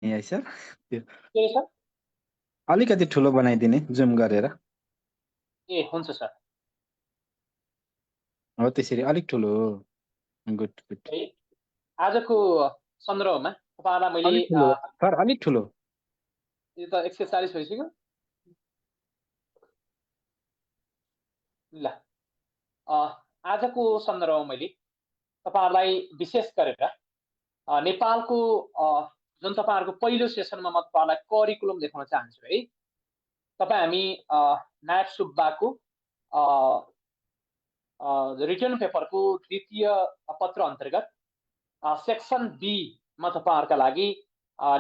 है सर त्यो के सर? अलिकति ठुलो बनाइदिने जुम गरेर ए हुन्छ सर। हो त्यसरी अलिक ठुलो गुड गुड है आजको सन्दर्भमा तपाईँलाई मैले अलिक ठुलो सर अलिक ठुलो यो त 140 भइसक्यो। ल आजको सन्दर्भमा मैले तपाईँहरूलाई विशेष गरेर नेपालको जुन तपाईँहरूको पहिलो सेसनमा म तपाईँहरूलाई करिकुलम देखाउन चाहन्छु है। तपाईँ हामी नायब सुब्बाको रिटर्न पेपरको द्वितीय पत्र अन्तर्गत सेक्सन बी मा तपाईँहरूका लागि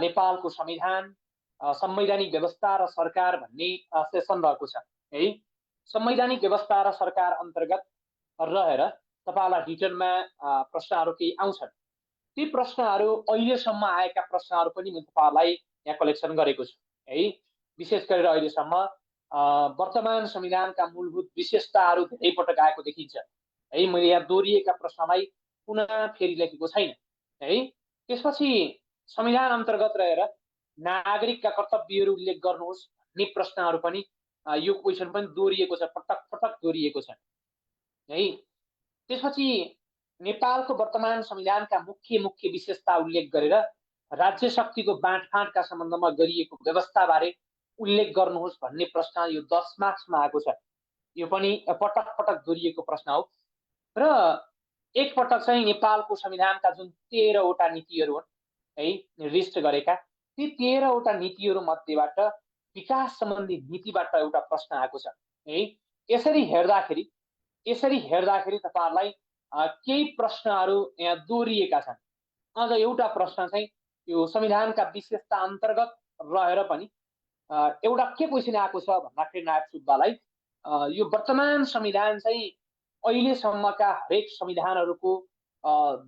नेपालको संविधान, संवैधानिक व्यवस्था र सरकार भन्ने सेसन रहेको छ है। संवैधानिक व्यवस्था र सरकार अन्तर्गत रहेर तपाईँलाई रिटर्नमा प्रश्नहरू केही आउँछन्। ती प्रश्नहरू अहिलेसम्म आएका प्रश्नहरू पनि म तपाईँहरूलाई यहाँ कलेक्सन गरेको छु है। विशेष गरेर अहिलेसम्म वर्तमान संविधानका मूलभूत विशेषताहरू धेरै पटक आएको देखिन्छ है। मैले यहाँ दोहोरिएका प्रश्नलाई पुनः फेरि लेखेको छैन है। त्यसपछि संविधान अन्तर्गत रहेर नागरिकका कर्तव्यहरू उल्लेख गर्नुहोस् भन्ने प्रश्नहरू पनि यो क्वेसन पनि दोहोरिएको छ, पटक पटक दोहोरिएको छ है। त्यसपछि नेपालको वर्तमान संविधानका मुख्य मुख्य विशेषता उल्लेख गरेर राज्य शक्तिको बाँडफाँडका सम्बन्धमा गरिएको व्यवस्थाबारे उल्लेख गर्नुहोस् भन्ने प्रश्न यो 10 मार्क्समा आएको छ। यो पनि पटक पटक दोहोरिएको प्रश्न हो र एकपटक चाहिँ नेपालको संविधानका जुन 13वटा नीतिहरू हुन् है निर्दिष्ट गरेका, ती 13वटा नीतिहरू मध्येबाट विकास सम्बन्धी नीतिबाट एउटा प्रश्न आएको छ है। यसरी हेर्दाखेरि तपाईँहरूलाई केही प्रश्नहरू यहाँ दोहोरिएका छन्। अझ एउटा प्रश्न चाहिँ यो संविधानका विशेषता अन्तर्गत रहेर पनि एउटा के क्वेसन आएको छ भन्दाखेरि नायब सुब्बालाई यो वर्तमान संविधान चाहिँ अहिलेसम्मका हरेक संविधानहरूको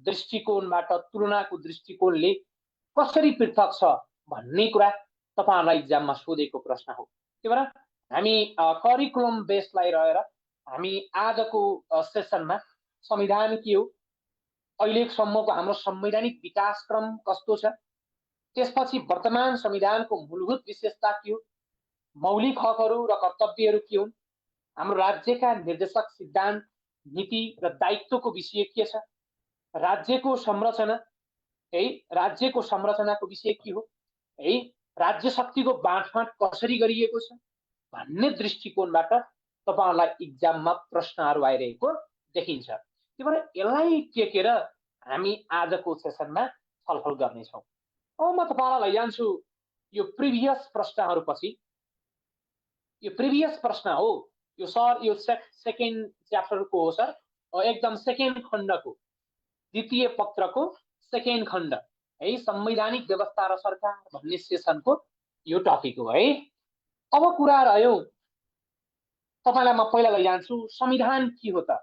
दृष्टिकोणबाट तुलनाको दृष्टिकोणले कसरी पृथक छ भन्ने कुरा तपाईँहरूलाई इक्जाममा सोधेको प्रश्न हो। त्यही भएर हामी करिकुलम बेसलाई रहेर हामी आजको सेसनमा संविधान के हो, अहिलेसम्मको हाम्रो संवैधानिक विकासक्रम कस्तो छ, त्यसपछि वर्तमान संविधानको मूलभूत विशेषता के हो, मौलिक हकहरू र कर्तव्यहरू के हुन्, हाम्रो राज्यका निर्देशक सिद्धान्त नीति र दायित्वको विषय के छ, राज्यको संरचना है, राज्यको संरचनाको विषय के हो है, राज्य शक्तिको बाँडफाँड कसरी गरिएको छ भन्ने दृष्टिकोणबाट तपाईँहरूलाई इक्जाममा प्रश्नहरू आइरहेको देखिन्छ। त्यही भएर यसलाई टेकेर हामी आजको सेसनमा छलफल गर्नेछौँ। अब म तपाईँलाई लैजान्छु यो प्रिभियस प्रश्नहरू पछि। यो प्रिभियस प्रश्न हो यो सर, यो सेकेन्ड च्याप्टरको हो सर, एकदम सेकेन्ड खण्डको द्वितीय पत्रको सेकेन्ड खण्ड है, संवैधानिक व्यवस्था र सरकार भन्ने सेसनको यो टपिक हो है। अब कुरा रह्यो तपाईँलाई म पहिला लैजान्छु संविधान के हो त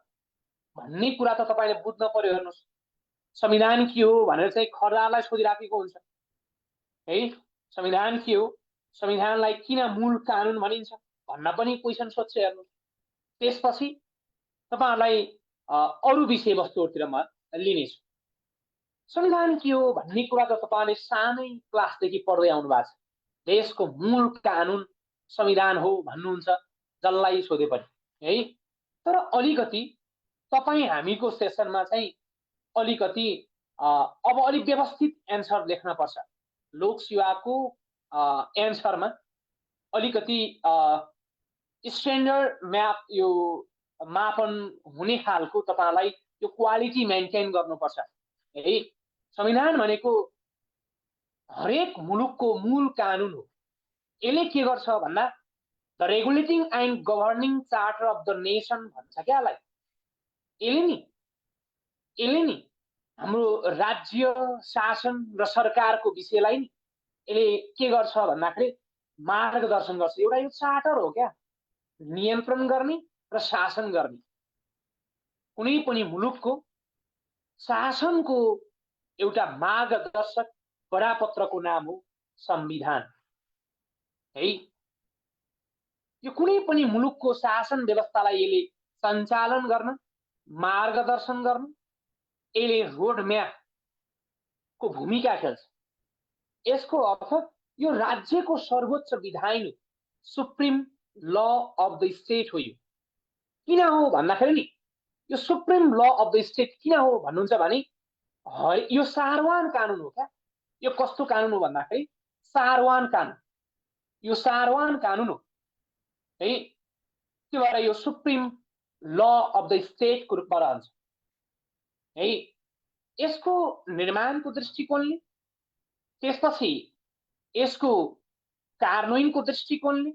भन्ने कुरा त तपाईँले बुझ्न पर्यो। हेर्नुहोस्, संविधान के हो भनेर चाहिँ खर्दारलाई सोधिराखेको हुन्छ है। संविधान के हो, संविधानलाई किन मूल कानुन भनिन्छ भन्न पनि क्वेसन सोध्छ। हेर्नुहोस्, त्यसपछि तपाईँहरूलाई अरू विषयवस्तुहरूतिर म लिनेछु। संविधान के हो भन्ने कुरा त तपाईँले सानै क्लासदेखि पढ्दै आउनु भएको छ। देशको मूल कानुन संविधान हो भन्नुहुन्छ जसलाई सोधे पनि है। तर अलिकति तपाईँ हामीको सेसनमा चाहिँ अलिकति अब अलिक व्यवस्थित एन्सर लेख्न पर्छ। लोक सेवाको एन्सरमा अलिकति स्ट्यान्डर्ड म्याप यो मापन हुने खालको तपाईँलाई यो क्वालिटी मेन्टेन गर्नुपर्छ है। संविधान भनेको हरेक मुलुकको मूल कानुन हो। यसले के गर्छ भन्दा the regulating and governing charter of the nation भन्छ क्या यसलाई। यसले नि हाम्रो राज्य शासन र सरकारको विषयलाई नि यसले के गर्छ भन्दाखेरि मार्गदर्शन गर्छ। एउटा यो चार्टर हो क्या, नियन्त्रण गर्ने र शासन गर्ने। कुनै पनि मुलुकको शासनको एउटा मार्गदर्शक बडापत्रको नाम हो संविधान है। यो कुनै पनि मुलुकको शासन व्यवस्थालाई यसले सञ्चालन गर्न, मार्गदर्शन गर्न, यसले रोड म्यापको भूमिका खेल्छ। यसको अर्थ यो राज्यको सर्वोच्च विधान हो, supreme law of the state हो। यो किन हो भन्दाखेरि नि यो supreme law of the state किन हो भन्नुहुन्छ भने यो सारवान कानुन हो। क्या यो कस्तो कानुन हो भन्दाखेरि सारवान कानुन, यो सारवान कानुन हो है। त्यो भएर यो सुप्रिम ल अफ द स्टेटको रूपमा रहन्छ है। यसको निर्माणको दृष्टिकोणले, त्यसपछि यसको कार्यान्वयनको दृष्टिकोणले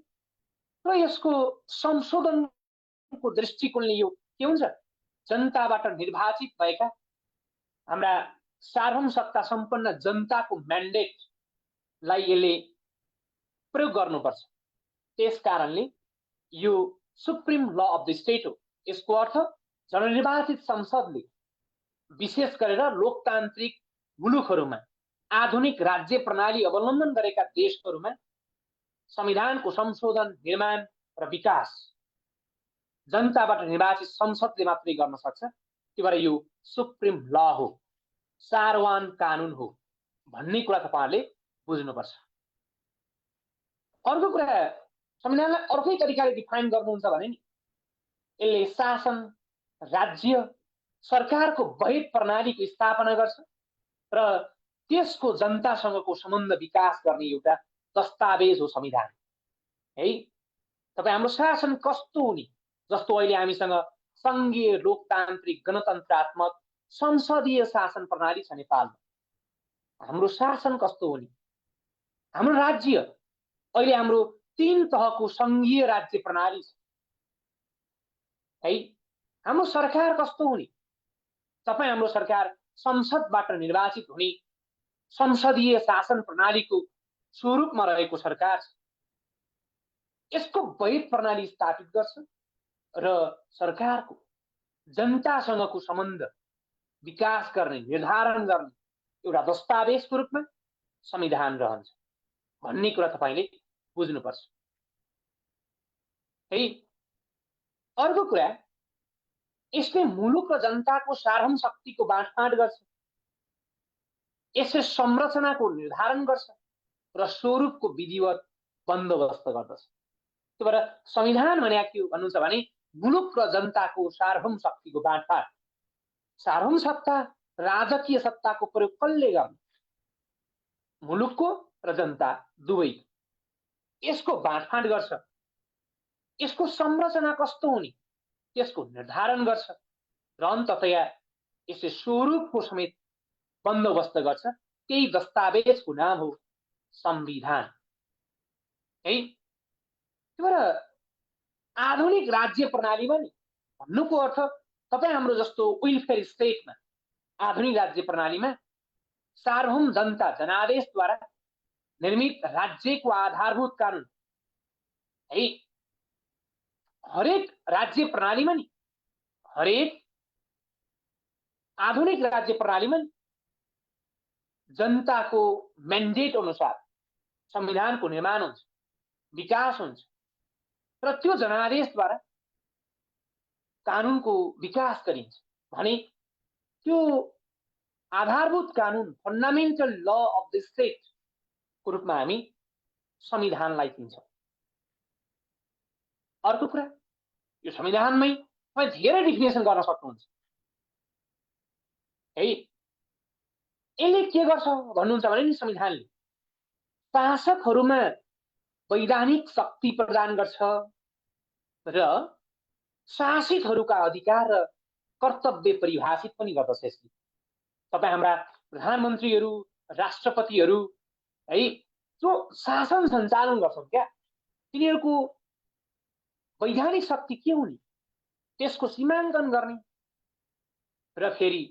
र यसको संशोधनको दृष्टिकोणले यो के हुन्छ, जनताबाट निर्वाचित भएका हाम्रा सार्वभौम सत्ता सम्पन्न जनताको म्यान्डेटलाई यसले प्रयोग गर्नुपर्छ। त्यस कारणले यो supreme law of the state हो। यसको अर्थ जननिर्वाचित संसदले विशेष गरेर लोकतान्त्रिक मुलुकहरूमा, आधुनिक राज्य प्रणाली अवलम्बन गरेका देशहरूमा संविधानको संशोधन, निर्माण र विकास जनताबाट निर्वाचित संसदले मात्रै गर्न सक्छ। त्यो भएर यो सुप्रिम ल हो, सारवान कानुन हो भन्ने कुरा तपाईहरुले बुझ्नुपर्छ। अर्को कुरा, संविधानलाई अर्कै तरिकाले डिफाइन गर्नुहुन्छ भने नि यसले शासन, राज्य, सरकारको वैध प्रणालीको स्थापना गर्छ र त्यसको जनतासँगको सम्बन्ध विकास गर्ने एउटा दस्तावेज हो संविधान है। तपाई हाम्रो शासन कस्तो हुने, जस्तो अहिले हामीसँग संघीय लोकतान्त्रिक गणतन्त्रात्मक संसदीय शासन प्रणाली छ नेपालमा। हाम्रो शासन कस्तो हुने, हाम्रो राज्य अहिले हाम्रो 3 तहको संघीय राज्य प्रणाली छ है। हाम्रो सरकार कस्तो हुने, तपाई हाम्रो सरकार संसदबाट निर्वाचित हुने संसदीय शासन प्रणालीको स्वरूपमा रहेको सरकार छ। यसको वैध प्रणाली स्थापित गर्छ र सरकारको जनतासँगको सम्बन्ध विकास गर्ने, निर्धारण गर्ने एउटा दस्तावेजको रूपमा संविधान रहन्छ भन्ने कुरा तपाईले बुझ्नुपर्छ है। अर्को कुरा, यसले मुलुक र जनताको सार्वभौम शक्तिको बाँडफाँड गर्छ, यसले संरचनाको निर्धारण गर्छ र स्वरूपको विधिवत बन्दोबस्त गर्दछ। त्यो भएर संविधान भने के हो भन्नुहुन्छ भने मुलुक र जनताको सार्वभौम शक्तिको बाँडफाँड। सार्वभौम सत्ता, राजकीय सत्ताको प्रयोग कसले गर्ने, मुलुकको र जनता दुवै, यसको बाँडफाँड गर्छ। यसको संरचना कस्तो हुने त्यसको निर्धारण गर्छ र अन्ततया यसले स्वरूपको समेत बन्दोबस्त गर्छ। त्यही दस्तावेजको नाम हो संविधान है। त्यो भएर आधुनिक राज्य प्रणालीमा नि भन्नुको अर्थ तपाई हाम्रो जस्तो वेलफेयर स्टेटमा, आधुनिक राज्य प्रणालीमा सार्वभौम जनता जनादेशद्वारा निर्मित राज्यको आधारभूत कानुन है। हरेक राज्य प्रणालीमा नि, हरेक आधुनिक राज्य प्रणालीमा नि जनताको म्यान्डेट अनुसार संविधानको निर्माण हुन्छ, विकास हुन्छ र त्यो जनादेशद्वारा कानुनको विकास गरिन्छ भने त्यो आधारभूत कानुन, fundamental law of the state को रूपमा हामी संविधानलाई लिन्छौं। अर्को कुरा, यो संविधानमै तपाई धेरै डिफिनेसन गर्न सक्नुहुन्छ है। यसले के गर्छ भन्नुहुन्छ भने नि संविधानले शासकहरूमा वैधानिक शक्ति प्रदान गर्छ र शासितहरूका अधिकार र कर्तव्य परिभाषित पनि गर्दछ। यसले तपाई हाम्रा प्रधानमन्त्रीहरू, राष्ट्रपतिहरू है जो शासन सञ्चालन गर्छन् क्या, तिनीहरूको वैधानिक शक्ति के हुने त्यसको सीमाङ्कन गर्ने र फेरि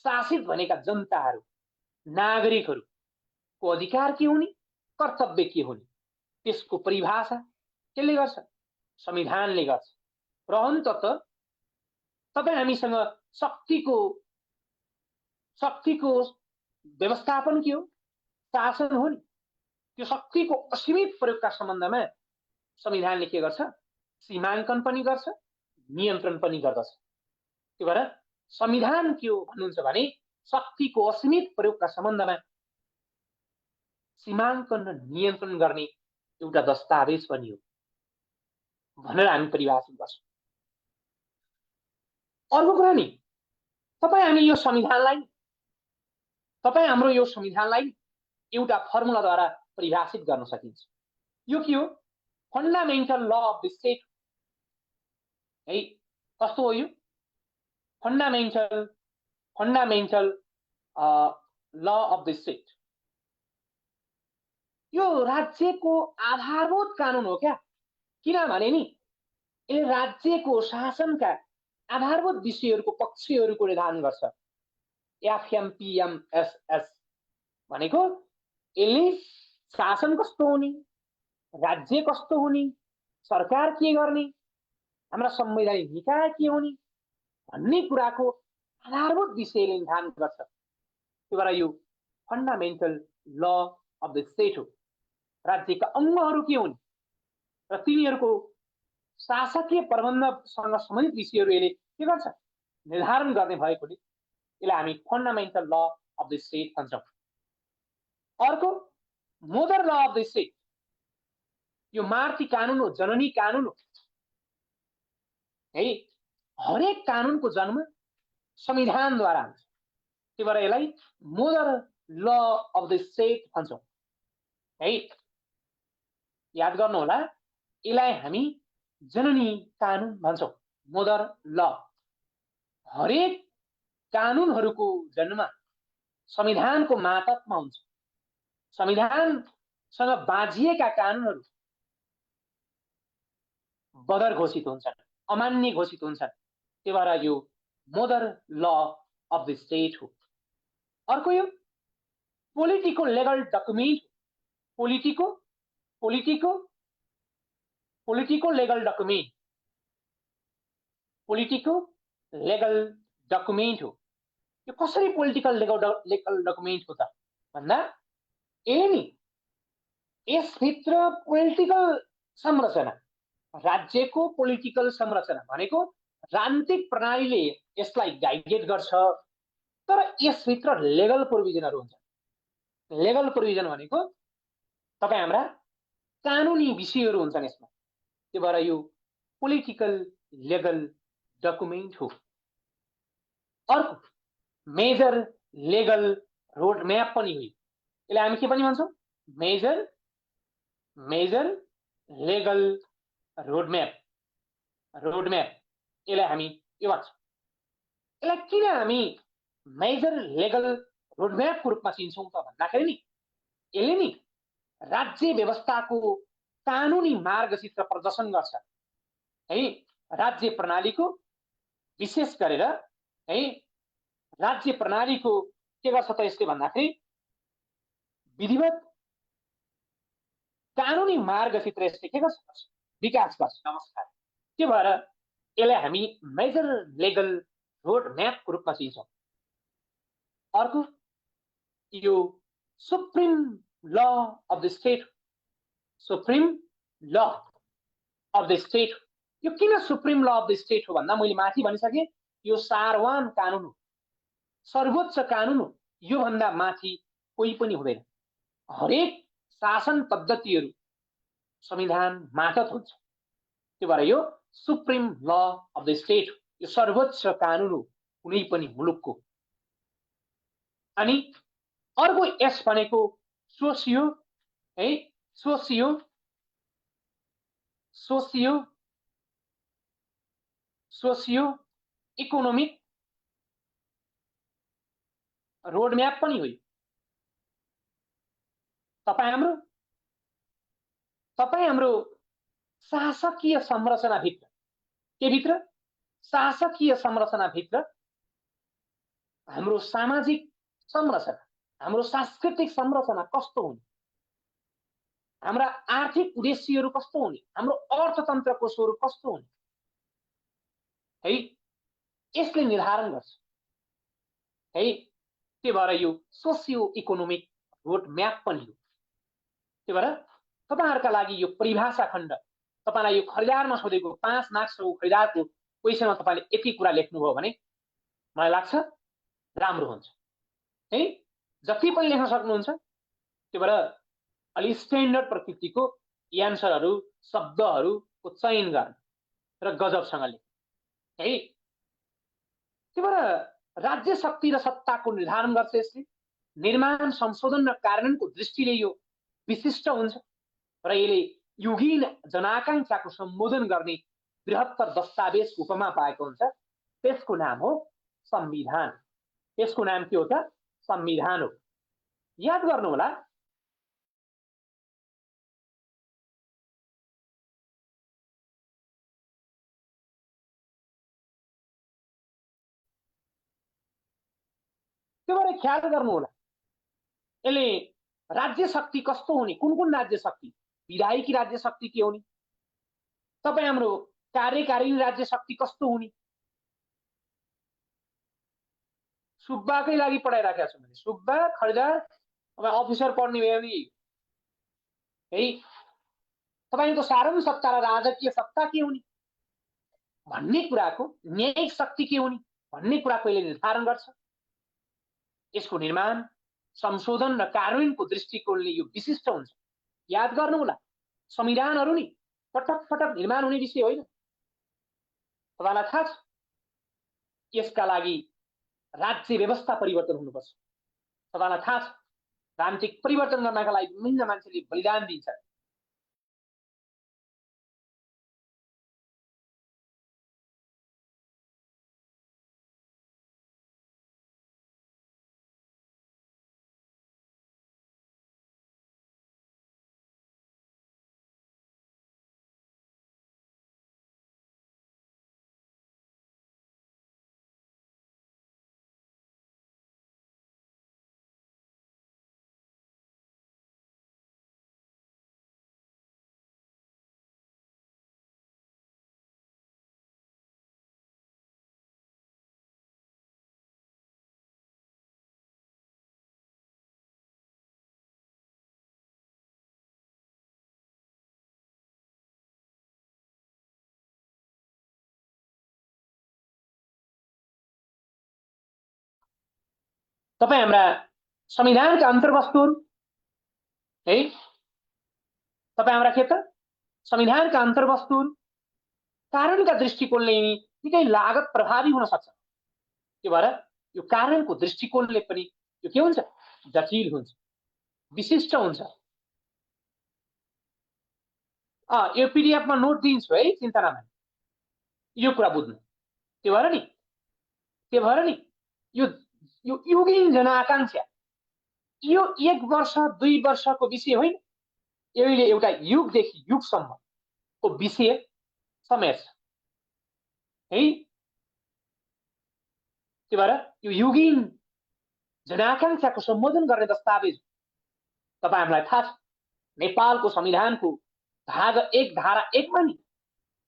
शासित भनेका जनताहरू, नागरिकहरूको अधिकार के हुने, कर्तव्य के हुने त्यसको परिभाषा केले गर्छ, संविधानले गर्छ। र अन्ततः तपाई हामीसँग शक्तिको व्यवस्थापन के हो, शासन हो नि। त्यो शक्तिको असीमित प्रयोगका सम्बन्धमा संविधानले के गर्छ, सीमाङ्कन पनि गर्छ, नियन्त्रण पनि गर्दछ। त्यो भएर संविधान के हो भन्नुहुन्छ भने शक्तिको असीमित प्रयोगका सम्बन्धमा सीमाङ्कन र नियन्त्रण गर्ने एउटा दस्तावेज पनि हो भनेर हामी परिभाषित गर्छौँ। अर्को कुरा नि, हाम्रो यो संविधानलाई एउटा फर्मुलाद्वारा परिभाषित गर्न सकिन्छ। यो के हो? Fundamental law of the state है। कस्तो हो यो? Fundamental law of the state. यो राज्यको आधारभूत कानुन हो क्या। किनभने नि यसले राज्यको शासनका आधारभूत विषयहरूको पक्षहरूको निर्धारण गर्छ। एफएमपीएमएसएस भनेको यसले शासन कस्तो हुने, राज्य कस्तो हुने, सरकार के गर्ने, हाम्रा संवैधानिक निकाय के हुने भन्ने कुराको आधारभूत विषयले निर्धारण गर्छ। त्यही भएर यो fundamental law of the state हो। राज्यका अङ्गहरू के हुन् र तिनीहरूको शासकीय प्रबन्धसँग सम्बन्धित विषयहरू यसले के गर्छ? निर्धारण गर्ने भएकोले यसलाई हामी fundamental law of the state भन्छौँ। अर्को mother law of the state. यो मातृ कानुन हो, जननी कानुन हो है। हरेक कानुनको जन्म संविधानद्वारा हुन्छ। त्यही भएर यसलाई mother law of the state भन्छौँ है। याद गर्नु होला, यसलाई हामी जननी कानुन भन्छौँ, मदर ल। हरेक कानुनहरूको जन्म संविधानको मातहतमा हुन्छ। संविधानसँग बाँझिएका कानुनहरू बदर घोषित हुन्छन्, अमान्य घोषित हुन्छन्। त्यही भएर यो mother law of the state हो। अर्को यो politico legal document. Politico legal document हो। यो कसरी पोलिटिकल लेगल डकुमेन्ट हो त भन्दा यसले नि यसभित्र पोलिटिकल संरचना, राज्यको पोलिटिकल संरचना भनेको राजनीतिक प्रणालीले यसलाई गाइडेड गर्छ। तर यसभित्र लेगल प्रोभिजनहरू हुन्छ। लेगल प्रोभिजन भनेको तपाईँ हाम्रा कानुनी विषयहरू हुन्छन् यसमा। त्यही भएर यो पोलिटिकल लेगल डकुमेन्ट हो। अर्को मेजर लेगल रोड म्याप पनि हो। यसलाई हामी के पनि भन्छौँ? Major legal road map. यसलाई हामी यो भन्छौँ। यसलाई किन हामी मेजर लेगल रोड म्यापको रूपमा चिन्छौँ त भन्दाखेरि नि यसले नि राज्य व्यवस्थाको कानुनी मार्गचित्र प्रदर्शन गर्छ है। राज्य प्रणालीको विशेष गरेर है, राज्य प्रणालीको के गर्छ त यसले भन्दाखेरि विधिवत कानुनी मार्गचित्र यसले के गर्छ? विकास गर्छ। नमस्कार। त्यो भएर यसलाई हामी मेजर लेगल रोड म्यापको रूपमा चिन्छौँ। अर्को यो supreme law of the state. यो किन supreme law of the state हो भन्दा मैले माथि भनिसकेँ, यो सारवान कानुन हो, सर्वोच्च कानुन हो। यो भन्दा माथि कोही पनि हुँदैन। हरेक शासन पद्धतिहरू संविधान मातहत हुन्छ। त्यो भएर यो supreme law of the state हो। यो सर्वोच्च कानुन हो कुनै पनि मुलुकको। अनि अर्को एस भनेको सोसियो है। सोसियो इकोनोमिक रोड म्याप पनि हो। तपाईँ हाम्रो शासकीय संरचनाभित्र, के भित्र? शासकीय संरचनाभित्र हाम्रो सामाजिक संरचना, हाम्रो सांस्कृतिक संरचना कस्तो हुने, हाम्रा आर्थिक उद्देश्यहरू कस्तो हुने, हाम्रो अर्थतन्त्रको स्वरूप कस्तो हुने है, यसले निर्धारण गर्छ है। त्यही भएर यो सोसियो इकोनोमिक रोड म्याप पनि हो। त्यही भएर तपाईँहरूका लागि यो परिभाषा खण्ड, तपाईँलाई यो खरिदारमा सोधेको 5 मार्क्सको खरिदारको क्वेसनमा तपाईँले यति कुरा लेख्नुभयो भने मलाई लाग्छ राम्रो हुन्छ है। जति पनि लेख्न सक्नुहुन्छ। त्यही भएर अलि स्ट्यान्डर्ड प्रकृतिको एन्सरहरू शब्दहरूको चयन गर्ने र गजबसँगले है। त्यही भएर राज्य शक्ति र सत्ताको निर्धारण गर्छ यसले। निर्माण संशोधन र कार्यान्वयनको दृष्टिले यो विशिष्ट हुन्छ र यसले युगीन जनाकांक्षाको सम्बोधन गर्ने बृहत्तर दस्तावेजको उपमा पाएको हुन्छ। त्यसको नाम हो संविधान। त्यसको नाम के हो त? संविधान हो। याद गर्नु होला, त्यो भएर ख्याल गर्नु होला। यसले राज्य शक्ति कस्तो हुने, कुन कुन राज्य शक्ति, विधायकी राज्य शक्ति के हुने, तपाईँ हाम्रो कार्यकारिणी राज्य शक्ति कस्तो हुने। सुब्बाकै लागि पढाइराखेको छु मैले। सुब्बा खरिदार अफिसर पढ्ने भयो नि है। तपाईँको साधारण सत्ता र राजकीय सत्ता के हुने भन्ने कुराको, न्यायिक शक्ति के हुने भन्ने कुराको यसले निर्धारण गर्छ। यसको निर्माण संशोधन र कार्यान्वयनको दृष्टिकोणले यो विशिष्ट हुन्छ। याद गर्नु होला, संविधानहरू नि पटक पटक निर्माण हुने विषय होइन। तपाईँलाई थाहा छ, यसका लागि राज्य व्यवस्था परिवर्तन हुनुपर्छ। तपाईँलाई थाहा छ, राजनीतिक परिवर्तन गर्नका लागि विभिन्न मान्छेले बलिदान दिन्छ। तपाईँ हाम्रा संविधानका अन्तर्वस्तुहरू है, तपाईँ हाम्रा के त संविधानका अन्तर्वस्तुहरू कारणका दृष्टिकोणले निकै लागत प्रभावी हुन सक्छ। त्यो भएर यो कारणको दृष्टिकोणले पनि यो के हुन्छ, जटिल हुन्छ, विशिष्ट हुन्छ। यो पीडीएफमा नोट दिन्छु है, चिन्ता नमान्नु, यो कुरा बुझ्नु। त्यो भएर नि यो युगीन जनआकांक्षा यो 1 वर्ष 2 वर्षको विषय होइन। यसले एउटा युगदेखि युगसम्मको विषय समेट्छ है। त्यो भएर यो युगीन जनआकांक्षाको सम्बोधन गर्ने दस्तावेज तपाईहरुलाई थाहा छ, नेपालको संविधानको भाग 1 धारा 1 मा नि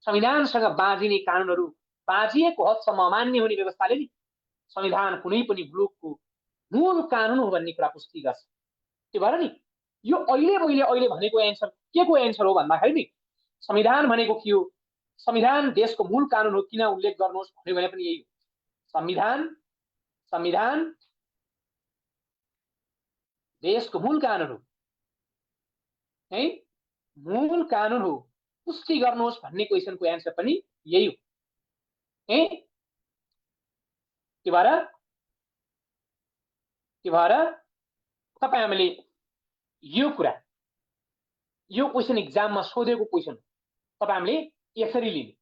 संविधानसँग बाँधिने कानुनहरू बाँधिएको हदसम्म अमान्य हुने व्यवस्थाले नि संविधान कुनै पनि मुलुकको मूल कानुन हो भन्ने कुरा पुष्टि गर्छ। त्यो भएर नि यो अहिले भनेको एन्सर के को एन्सर हो भन्दाखेरि नि संविधान भनेको के हो, संविधान देशको मूल कानुन हो किन उल्लेख गर्नुहोस् भन्यो भने पनि यही हो। संविधान देशको मूल कानुन हो है, मूल कानुन हो, पुष्टि गर्नुहोस् भन्ने क्वेशनको एन्सर पनि यही हो है। के भएर तपाई हामीले यो कुरा, यो क्वेशन एक्जाममा सोधेको क्वेशन तपाई हामीले यसरी लिने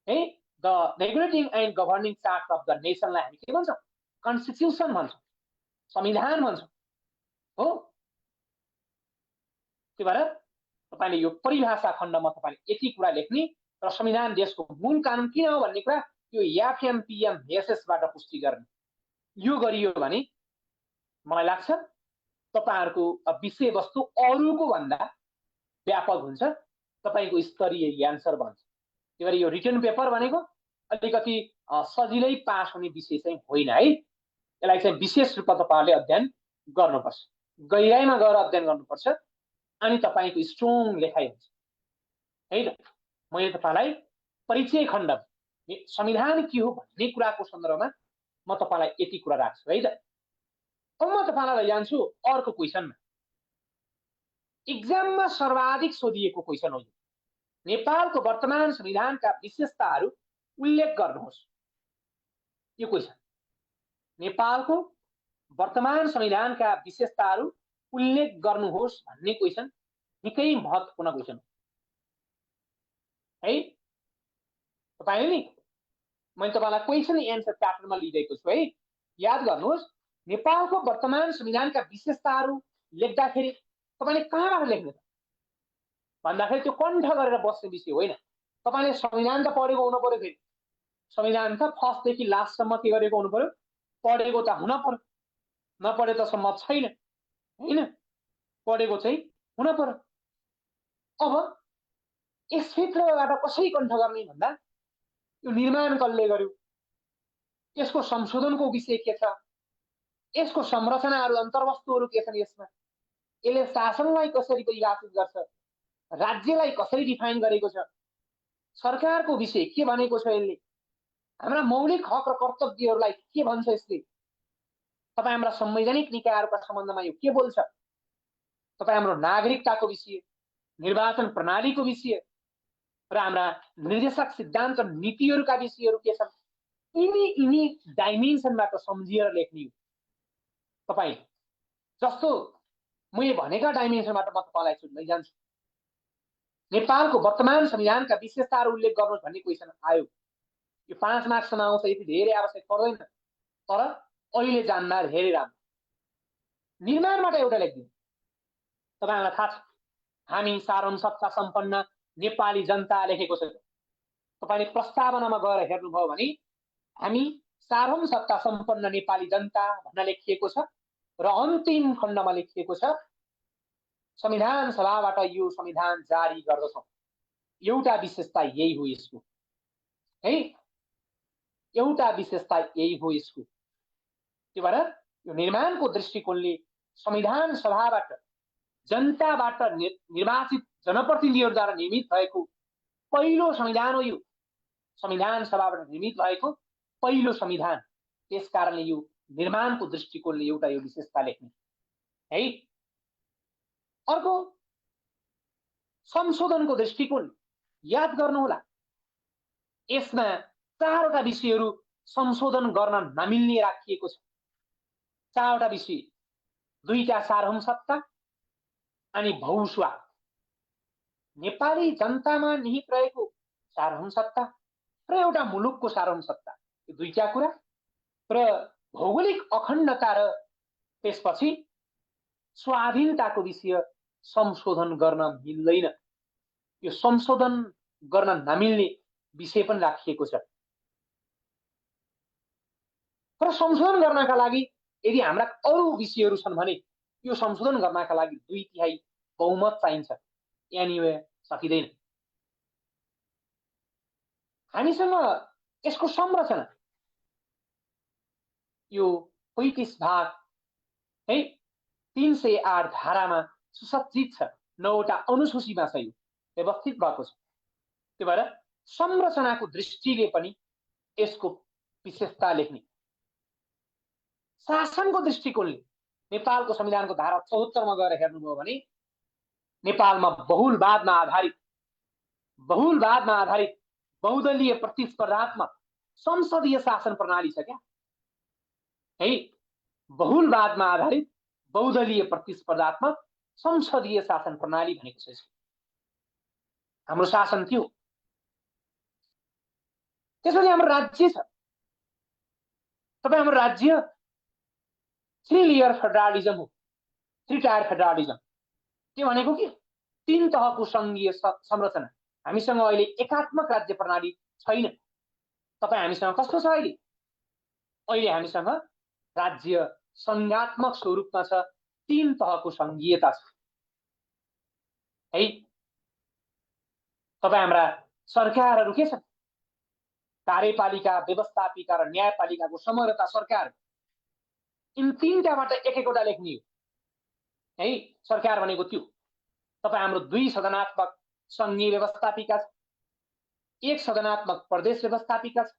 है। The regulating and governing chart of the नेसनलाई हामी के भन्छौं, कन्स्टिट्युसन भन्छौं, संविधान भन्छौं हो। के भएर तपाईले यो परिभाषा खण्डमा तपाईले यति कुरा लेख्ने र संविधान देशको मूल कानुन किन हो भन्ने कुरा यो एफएमपीएम एसएस बाट पुष्टि गर्ने। यो गरियो भने मलाई लाग्छ तपाईहरुको विषयवस्तु अरुको भन्दा व्यापक हुन्छ, तपाईको स्तरीय आन्सर बन्छ। त्यही भएर यो रिटन पेपर भनेको अलिकति सजिलै पास हुने विषय चाहिँ होइन है। यसलाई चाहिँ विशेष रूपमा तपाईहरुले अध्ययन गर्नुपर्छ, गहिराइमा गएर अध्ययन गर्नुपर्छ, अनि तपाईको स्ट्रङ लेखाइ हुन्छ है त। मैले तपाईलाई परिचय खण्ड संविधान के हो भन्ने कुराको सन्दर्भमा म तपाईलाई यति कुरा राख्छु है त। अब म तपाईलाई जान्छु अर्को क्वेशनमा। इक्जाममा सर्वाधिक सोधिएको क्वेसन हो। नेपालको वर्तमान संविधानका विशेषताहरू उल्लेख गर्नुहोस्। यो क्वेसन नेपालको वर्तमान संविधानका विशेषताहरू उल्लेख गर्नुहोस् भन्ने क्वेसन निकै महत्त्वपूर्ण क्वेसन हो है। तपाईले नि मैले तपाईलाई क्वेसन एन्सर प्याटर्नमा लिइरहेको छु है। याद गर्नुहोस्, नेपालको वर्तमान संविधानका विशेषताहरू लेख्दाखेरि तपाईले कहाँबाट लेख्ने त भन्दाखेरि त्यो कण्ठ गरेर बस्ने विषय होइन। तपाईले संविधान त पढेको हुनु पर्यो। फेरि संविधान त फर्स्टदेखि लास्टसम्म के गरेको हुनु पर्यो, पढेको त हुन पर्यो। नपढे त सम्म छैन हैन, पढेको चाहिँ हुन पर्यो। अब यसभित्रबाट कसरी कण्ठ गर्ने भन्दा यो निर्माण कसले गर्यो, यसको संशोधनको विषय के छ, यसको संरचनाहरू अन्तर्वस्तुहरू के छन्, यसमा यसले शासनलाई कसरी परिभाषित गर्छ, राज्यलाई कसरी डिफाइन गरेको छ, सरकारको विषय के भनेको छ, यसले हाम्रा मौलिक हक र कर्तव्यहरूलाई के भन्छ, यसले तपाईँ हाम्रा संवैधानिक निकायहरूका सम्बन्धमा यो के बोल्छ, तपाईँ हाम्रो नागरिकताको विषय, निर्वाचन प्रणालीको विषय र हाम्रा निर्देशक सिद्धान्त नीतिहरूका विषयहरू के छन्, यिनी डाइमेन्सनबाट सम्झिएर लेख्ने हो। तपाईँ जस्तो मैले भनेका डाइमेन्सनबाट म तपाईँलाई छुट्दै जान्छु। नेपालको वर्तमान संविधानका विशेषताहरू उल्लेख गर्नुहोस् भन्ने क्वेसन आयो। यो 5 मार्क्समा आउँछ, यति धेरै आवश्यक पर्दैन, तर अहिले जान्दा धेरै राम्रो। निर्माणबाट एउटा लेखिदिनु। तपाईलाई थाहा छ हामी सार्वभौम सत्ता सम्पन्न नेपाली जनता लेखेको छ। तपाईले प्रस्तावनामा गएर हेर्नुभयो भने हामी सार्वभौम सत्ता सम्पन्न नेपाली जनता भन्न लेखिएको छ र अन्तिम खण्डमा लेखिएको छ संविधान सभाबाट यो संविधान जारी गर्दछौं। एउटा विशेषता यही हो यसको है, एउटा विशेषता यही हो यसको। त्यही भएर यो निर्माणको दृष्टिकोणले संविधान सभाबाट जनताबाट निर्वाचित जनप्रतिनिधिहरूद्वारा निर्मित भएको पहिलो संविधान हो यो। संविधान सभाबाट निर्मित भएको पहिलो संविधान। त्यसकारणले यो निर्माणको दृष्टिकोणले एउटा यो विशेषता लेख्ने है। अर्को संशोधनको दृष्टिकोण याद गर्नुहोला, यसमा 4वटा विषयहरू संशोधन गर्न नमिल्ने राखिएको छ। 4वटा विषय, 2टा सार्वभौम सत्ता अनि भौस्वाद। नेपाली जनतामा निहित रहेको सार्वभौम सत्ता र एउटा मुलुकको सार्वभौम सत्ता, यो 2टा कुरा र भौगोलिक अखण्डता र त्यसपछि स्वाधीनताको विषय संशोधन गर्न मिल्दैन। यो संशोधन गर्न नमिल्ने विषय पनि राखिएको छ। तर संशोधन गर्नका लागि यदि हाम्रा अरू विषयहरू छन् भने यो संशोधन गर्नका लागि 2/3 बहुमत चाहिन्छ, एनिवे सकिँदैन। हामीसँग यसको संरचना यो 35 भाग है 308 धारामा सुसज्जित छ, 9वटा अनुसूचीमा छ, यो व्यवस्थित भएको छ। त्यही भएर संरचनाको दृष्टिले पनि यसको विशेषता लेख्ने। शासनको दृष्टिकोणले नेपालको संविधानको धारा 74 मा गएर हेर्नुभयो भने नेपालमा बहुलवादमा आधारित बहुदलीय प्रतिस्पर्धात्मक संसदीय शासन प्रणाली छ क्या है। बहुलवादमा आधारित बहुदलीय प्रतिस्पर्धात्मक संसदीय शासन प्रणाली भनेको छ। हाम्रो शासन थियो। त्यसपछि हाम्रो राज्य छ। तपाई हाम्रो राज्य 3 लेयर फेडरलिजम हो, 3 टायर फेडरलिजम। के भनेको कि 3 तहको संघीय संरचना। हामीसँग अहिले एकात्मक राज्य प्रणाली छैन। तपाई हामीसँग कस्तो छ अहिले? अहिले हामीसँग राज्य संघात्मक स्वरूपमा छ, 3 तहको संघीयता छ है। तपाई हाम्रा सरकारहरू के छन्? कार्यपालिका, व्यवस्थापिका र न्यायपालिकाको समग्रता सरकार। इन 3टाबाट एक-एकवटा लेख्ने हो है। सरकार भनेको त्यो। तपाई हाम्रो 2 सदनात्मक संघीय व्यवस्थापिका छ, 1 सदनात्मक प्रदेश व्यवस्थापिका छ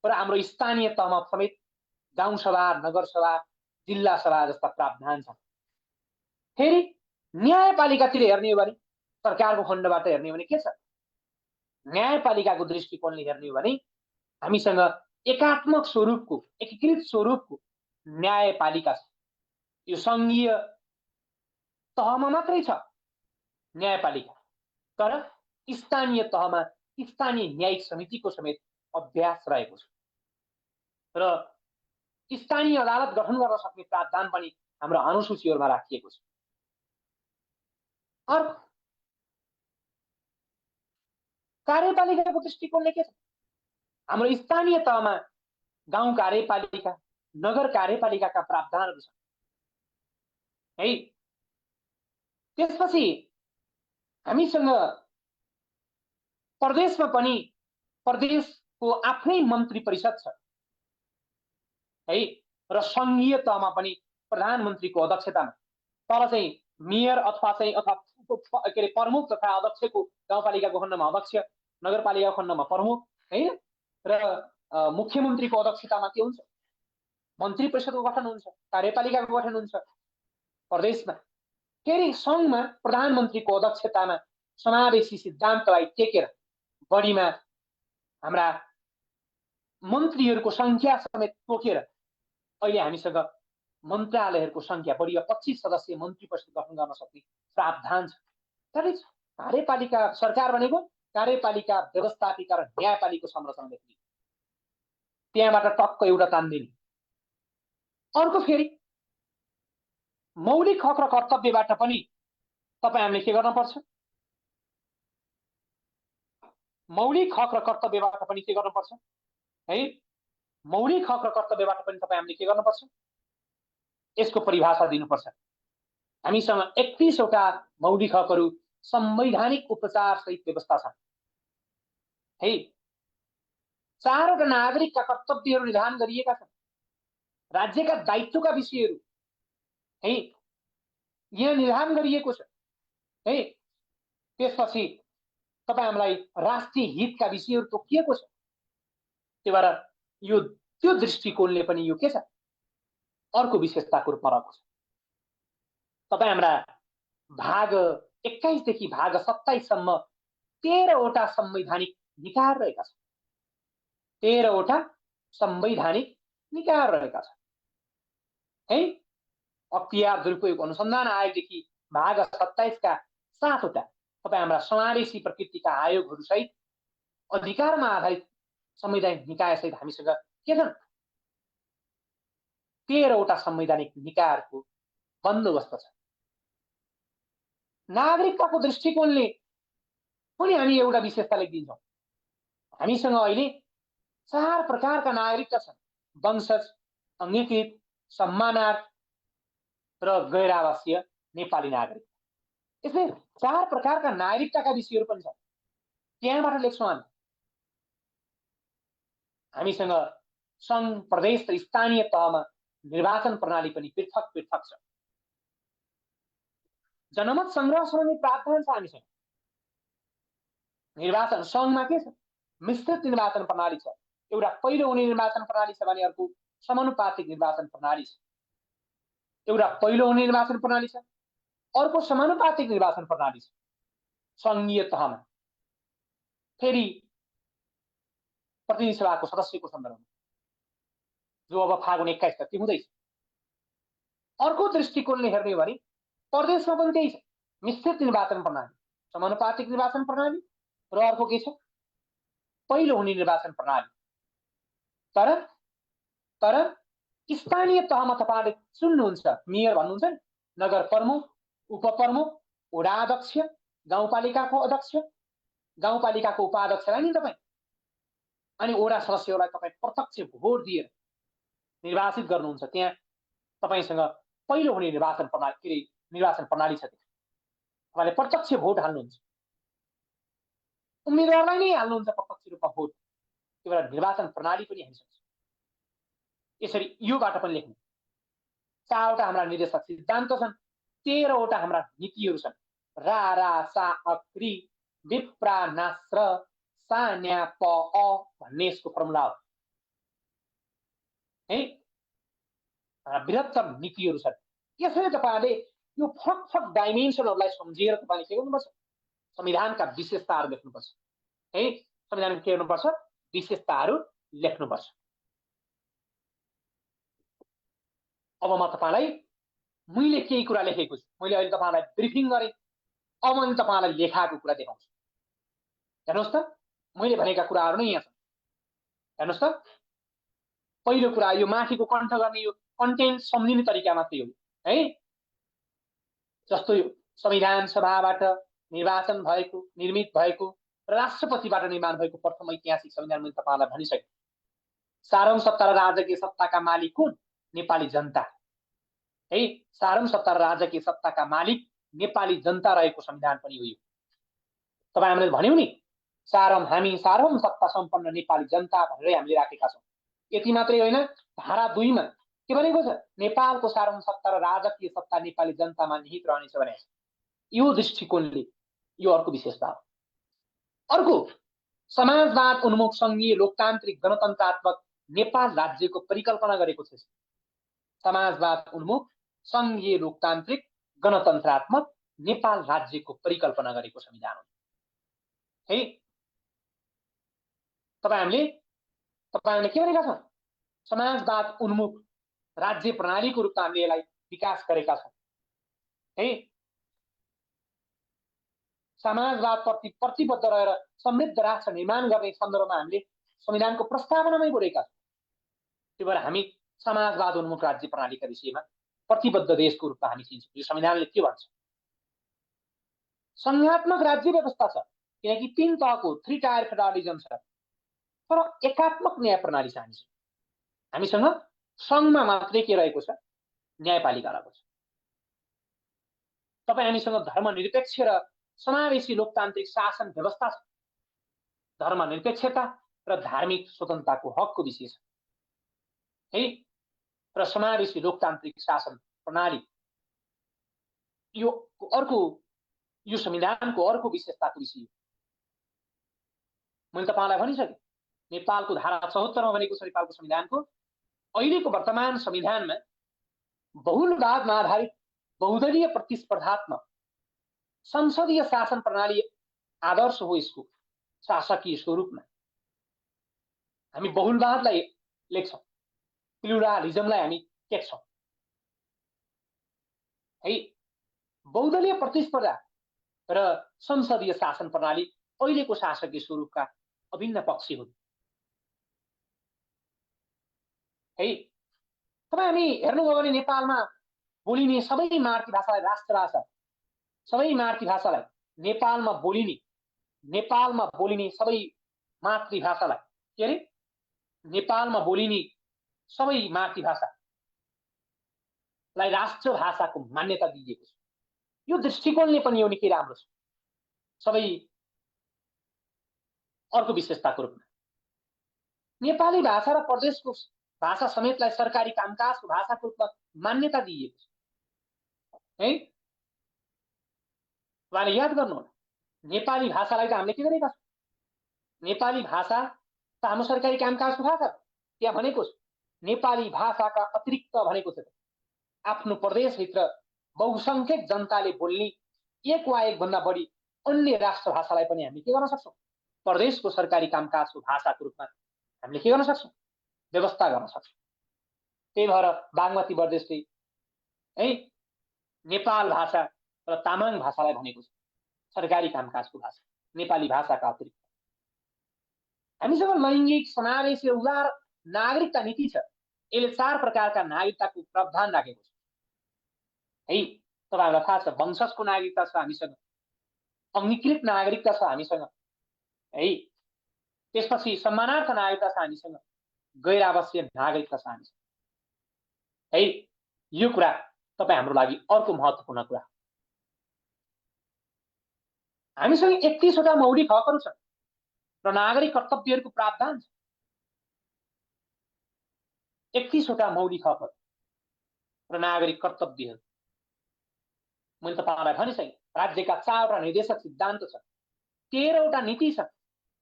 र हाम्रो स्थानीय तहमा समेत गाउँ सभा, नगर सभा, जिल्ला सभा जस्ता प्रावधान छन्। फेरि न्यायपालिकातिर हेर्ने हो भने सरकारको खण्डबाट हेर्ने हो भने के छ? न्यायपालिकाको दृष्टिकोणले हेर्ने हो भने हामीसँग एकात्मक स्वरूपको एकीकृत स्वरूपको न्यायपालिका छ। यो संघीय तहमा मात्रै छ न्यायपालिका, तर स्थानीय तहमा स्थानीय न्यायिक समितिको समेत अभ्यास रहेको छ र स्थानीय अदालत गठन गर्न सक्ने प्रावधान पनि हाम्रो अनुसूचीहरूमा राखिएको छ। अर्को कार्यपालिकाको दृष्टिकोणले के छ? हाम्रो स्थानीय तहमा गाउँ कार्यपालिका, नगर कार्यपालिकाका प्रावधानहरू छन् है। त्यसपछि हामीसँग प्रदेशमा पनि प्रदेशको आफ्नै मन्त्री परिषद छ है, र संघीय तहमा पनि प्रधानमन्त्रीको अध्यक्षतामा तल चाहिँ मेयर अथवा के अरे प्रमुख तथा अध्यक्षको गाउँपालिकाको खण्डमा अध्यक्ष, नगरपालिकाको खण्डमा प्रमुख हैन, र मुख्यमन्त्रीको अध्यक्षतामा के हुन्छ? मन्त्री परिषदको गठन हुन्छ, कार्यपालिकाको गठन हुन्छ प्रदेशमा। फेरि सङ्घमा प्रधानमन्त्रीको अध्यक्षतामा समावेशी सिद्धान्तलाई टेकेर बढीमा हाम्रा मन्त्रीहरूको संख्या समेत तोकेर अहिले हामीसँग मन्त्रालयहरूको संख्या बढी 25 सदस्यीय मन्त्री परिषद गठन गर्न सक्ने प्रावधान छ। तर कार्यपालिका सरकार भनेको कार्यपालिका, व्यवस्थापिका र न्यायपालिकाको संरचना लेख्ने, त्यहाँबाट टक्क एउटा तान्दिने। अर्को फेरि मौलिक हक र कर्तव्यबाट पनि तपाईँ हामीले के गर्न पर्छ? मौलिक हक र कर्तव्यबाट पनि के गर्नुपर्छ है? मौलिक हक र कर्तव्यबाट पनि तपाईँ हामीले के गर्नुपर्छ? यसको परिभाषा दिनुपर्छ। हामीसँग 31 वटा मौलिक हकहरू संवैधानिक उपचार सहित व्यवस्था छन् है। 4 वटा नागरिकका कर्तव्यहरू निर्धारण गरिएका छन्, राज्यका दायित्वका विषयहरू है यहाँ निर्धारण गरिएको छ है। त्यसपछि तपाईँ हामीलाई राष्ट्रिय हितका विषयहरू तोकिएको छ। त्यही भएर यो त्यो दृष्टिकोणले पनि यो के छ? अर्को विशेषताको रूपमा रहेको छ। तपाईँ हाम्रा भाग 21 देखि भाग 27 सम्म 13 वटा संवैधानिक निकाय रहेका छन्। 13 वटा संवैधानिक निकाय रहेका छन् है। अख्तियार दुरुपयोग अनुसन्धान आयोगदेखि भाग 27 का 7 वटा तपाईँ हाम्रा समावेशी प्रकृतिका आयोगहरू सहित अधिकारमा आधारित संवैधानिक निकाय सहित हामीसँग के छन्? 13 वटा संवैधानिक निकायहरूको बन्दोबस्त छ। नागरिकताको दृष्टिकोणले पनि हामी एउटा विशेषता लेखिदिन्छौँ। हामीसँग अहिले 4 प्रकारका नागरिकता छन्: वंशज, अंगीकृत, सम्मानार्थ र गैर आवासीय नेपाली नागरिक। यसले 4 प्रकारका नागरिकताका विषयहरू पनि छन्, त्यहाँबाट लेख्छौँ हामी। हामीसँग सङ्घ, प्रदेश र स्थानीय तहमा निर्वाचन प्रणाली पनि पृथक पृथक छ। जनमत संग्रह सम्बन्धी प्रावधान छ हामीसँग। निर्वाचन सङ्घमा के छ? मिश्रित निर्वाचन प्रणाली छ। एउटा पहिलो हुने निर्वाचन प्रणाली छ भने अर्को समानुपातिक निर्वाचन प्रणाली छ। एउटा पहिलो हुने निर्वाचन प्रणाली छ, अर्को समानुपातिक निर्वाचन प्रणाली छ सङ्घीय तहमा। फेरि प्रतिनिधि सभाको सदस्यको सन्दर्भमा जो अब फागुन 21 गते हुँदैछ। अर्को दृष्टिकोणले हेर्ने हो भने प्रदेशमा पनि त्यही छ, मिश्रित निर्वाचन प्रणाली, समानुपातिक निर्वाचन प्रणाली र अर्को के छ? पहिलो हुने निर्वाचन प्रणाली। तर स्थानीय तहमा तपाईँले सुन्नुहुन्छ, मेयर भन्नुहुन्छ नि, नगर प्रमुख, उपप्रमुख, वडा अध्यक्ष, गाउँपालिकाको अध्यक्ष, गाउँपालिकाको उपाध्यक्षलाई नि तपाईँ, अनि वडा सदस्यहरूलाई तपाईँ प्रत्यक्ष भोट दिएर निर्वाचित गर्नुहुन्छ। त्यहाँ तपाईँसँग पहिलो हुने निर्वाचन प्रणाली छ। तपाईँले प्रत्यक्ष भोट हाल्नुहुन्छ, उम्मेदवारलाई नै हाल्नुहुन्छ प्रत्यक्ष रूपमा भोट। त्यही भएर निर्वाचन प्रणाली पनि हामीसँग छ। यसरी योबाट पनि लेख्नु। 4 वटा हाम्रा निर्देशक सिद्धान्त छन्, 13 वटा हाम्रा नीतिहरू छन्। रा रा सा अक्रि विप्रा नास्र सा न्या प अ भन्ने यसको फर्मुला हो है। बृहत्तर नीतिहरू छन्। यसरी तपाईँले यो फरक फरक डाइमेन्सनहरूलाई सम्झिएर तपाईँले के गर्नुपर्छ, संविधानका विशेषताहरू लेख्नुपर्छ है। संविधानको के गर्नुपर्छ, विशेषताहरू लेख्नुपर्छ। अब म तपाईँलाई मैले केही कुरा लेखेको छु, मैले अहिले तपाईँलाई ब्रिफिङ गरेँ, अब मैले तपाईँलाई लेखाएको कुरा देखाउँछु। हेर्नुहोस् त, मैले भनेका कुराहरू नै यहाँ छन्। हेर्नुहोस् त, पहिलो कुरा यो माथिको कण्ठ गर्ने यो कन्टेन्ट सम्झिने तरिका मात्रै हो है। जस्तो यो संविधान सभाबाट निर्मित भएको र राष्ट्रपतिबाट निर्माण भएको प्रथम ऐतिहासिक संविधान मैले तपाईँलाई भनिसकेँ। सार्वभौम सत्ता र राजकीय सत्ताका मालिक कुन, नेपाली जनता है। सार्वभौम सत्ता र राजकीय सत्ताका मालिक नेपाली जनता रहेको संविधान पनि हो यो। तपाईँ हामीले भन्यौँ नि, हामी सार्वभौम सत्ता सम्पन्न नेपाली जनता भनेरै हामीले राखेका छौँ। यति मात्रै होइन, धारा 2 मा के भनेको छ, नेपालको सार्वभौम सत्ता र राजकीय सत्ता नेपाली जनतामा निहित रहनेछ भने यो दृष्टिकोणले यो अर्को विशेषता हो। अर्को, समाजवाद उन्मुख संघीय लोकतान्त्रिक गणतन्त्रात्मक नेपाल राज्यको परिकल्पना गरेको छ। समाजवाद उन्मुख संघीय लोकतान्त्रिक गणतन्त्रात्मक नेपाल राज्यको परिकल्पना गरेको संविधान हो है। तपाईहरुले के भनेका छौँ, समाजवाद उन्मुख राज्य प्रणालीको रूपमा हामीले यसलाई विकास गरेका छौँ है। समाजवाद प्रति प्रतिबद्ध रहेर समृद्ध राष्ट्र निर्माण गर्ने सन्दर्भमा हामीले संविधानको प्रस्तावनामै बोलेका छौँ। त्यही भएर हामी समाजवाद उन्मुख राज्य प्रणालीका विषयमा प्रतिबद्ध देशको रूपमा हामी चिन्छौँ। यो संविधानले के भन्छ, संघात्मक राज्य व्यवस्था छ, किनकि 3 तहको 3 टायर फेडरलिजम छ, तर एकात्मक न्याय प्रणाली छ हामीसँग। संघमा मात्रै के रहेको छ, न्यायपालिका रहेको छ। तपाईँ हामीसँग धर्मनिरपेक्ष र समावेशी लोकतान्त्रिक शासन व्यवस्था छ। धर्मनिरपेक्षता र धार्मिक स्वतन्त्रताको हकको विषय छ है, र समावेशी लोकतान्त्रिक शासन प्रणाली यो संविधानको अर्को विशेषताको विषय हो। मैले तपाईलाई भनिसकेँ, नेपालको धारा 74 मा भनेको छ, नेपालको संविधानको अहिलेको वर्तमान संविधानमा बहुलवादमा आधारित बहुदलीय प्रतिस्पर्धात्मक संसदीय शासन प्रणाली आदर्श हो। यसको शासकीय स्वरूपमा हामी बहुलवादलाई लेख्छौँ, प्लुरालिजमलाई हामी टेक्छौँ है। बहुदलीय प्रतिस्पर्धा र संसदीय शासन प्रणाली अहिलेको शासकीय स्वरूपका अभिन्न पक्ष हुन् है। तपाईँ हामी हेर्नुभयो भने नेपालमा बोलिने सबै मातृभाषालाई राष्ट्रभाषा, सबै मातृभाषालाई नेपालमा बोलिने सबै मातृभाषालाई के अरे, नेपालमा बोलिने सबै मातृभाषालाई राष्ट्रभाषाको मान्यता दिइएको छ। यो दृष्टिकोणले पनि यो निकै राम्रो छ। सबै अर्को विशेषताको रूपमा नेपाली भाषा र प्रदेशको भाषा समेतलाई सरकारी कामकाजको भाषाको रूपमा मान्यता दिइएको छ है। उहाँले याद गर्नुहोला, नेपाली भाषालाई त हामीले के गरेका छौँ, नेपाली भाषा त हाम्रो सरकारी कामकाजको भाषा। त्यहाँ भनेको छ नेपाली भाषाका अतिरिक्त भनेको छ आफ्नो प्रदेशभित्र बहुसंख्यक जनताले बोल्ने 1 वा 1 भन्दा बढी अन्य राष्ट्रभाषालाई पनि हामीले के गर्न सक्छौँ, प्रदेशको सरकारी कामकाजको भाषाको रूपमा हामीले के गर्न सक्छौँ, व्यवस्था गर्न सक्छौँ। त्यही भएर बागमती प्रदेशले है नेपाल भाषा र तामाङ भाषालाई भनेको छ सरकारी कामकाजको भाषा, नेपाली भाषाका अतिरिक्त। हामीसँग लैङ्गिक समावेशी उदार नागरिकता नीति छ। यसले 4 प्रकारका नागरिकताको प्रावधान राखेको छ है। तपाईहरुलाई थाहा छ, वंशजको नागरिकता छ हामीसँग, अंगीकृत नागरिकता छ हामीसँग है, त्यसपछि सम्मानार्थ नागरिकता छ हामीसँग, गैर आवासीय नागरिकता छ हामीसँग है। यो कुरा तपाईँ हाम्रो लागि अर्को महत्त्वपूर्ण कुरा। हामीसँग 31 वटा मौलिक हकहरू छन् र नागरिक कर्तव्यहरूको प्रावधान छ। 31 वटा मौलिक हकहरू र नागरिक कर्तव्यहरू। मैले तपाईलाई भनिसकेँ, राज्यका 4 वटा निर्देशक सिद्धान्त छन्, 13 वटा नीति छन्,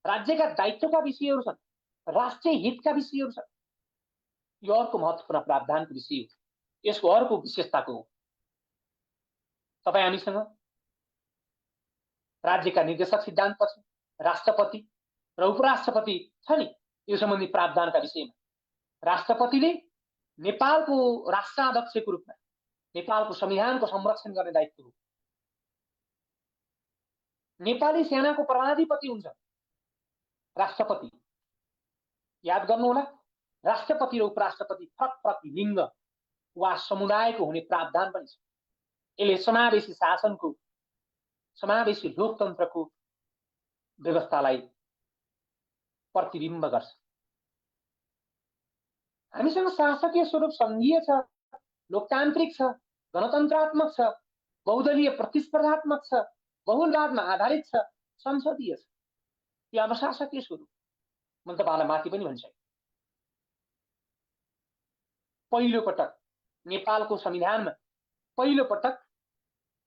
राज्यका दायित्वका विषयहरू छन्, राष्ट्रिय हितका विषयहरू छन्। यो अर्को महत्त्वपूर्ण प्रावधानको विषय हो, यसको अर्को विशेषताको हो। तपाईँ हामीसँग राज्यका निर्देशक सिद्धान्तपछि राष्ट्रपति र उपराष्ट्रपति छ नि, यो सम्बन्धी प्रावधानका विषयमा राष्ट्रपतिले नेपालको राष्ट्राध्यक्षको रूपमा नेपालको संविधानको संरक्षण गर्ने दायित्व हो। नेपाली सेनाको प्रधानाधिपति हुन्छ राष्ट्रपति। याद गर्नुहोला, राष्ट्रपति र उपराष्ट्रपति फरक फरक लिङ्ग वा समुदायको हुने प्रावधान पनि छ। यसले समावेशी शासनको, समावेशी लोकतन्त्रको व्यवस्थालाई प्रतिबिम्ब गर्छ। हामीसँग शासकीय स्वरूप सङ्घीय छ, लोकतान्त्रिक छ, गणतन्त्रात्मक छ, बहुदलीय प्रतिस्पर्धात्मक छ, बहुलवादमा आधारित छ, संसदीय छ। यो अब शासकीय स्वरूप मैले तपाईँलाई माथि पनि भनिसकेँ। पहिलो पटक नेपालको संविधानमा पहिलो पटक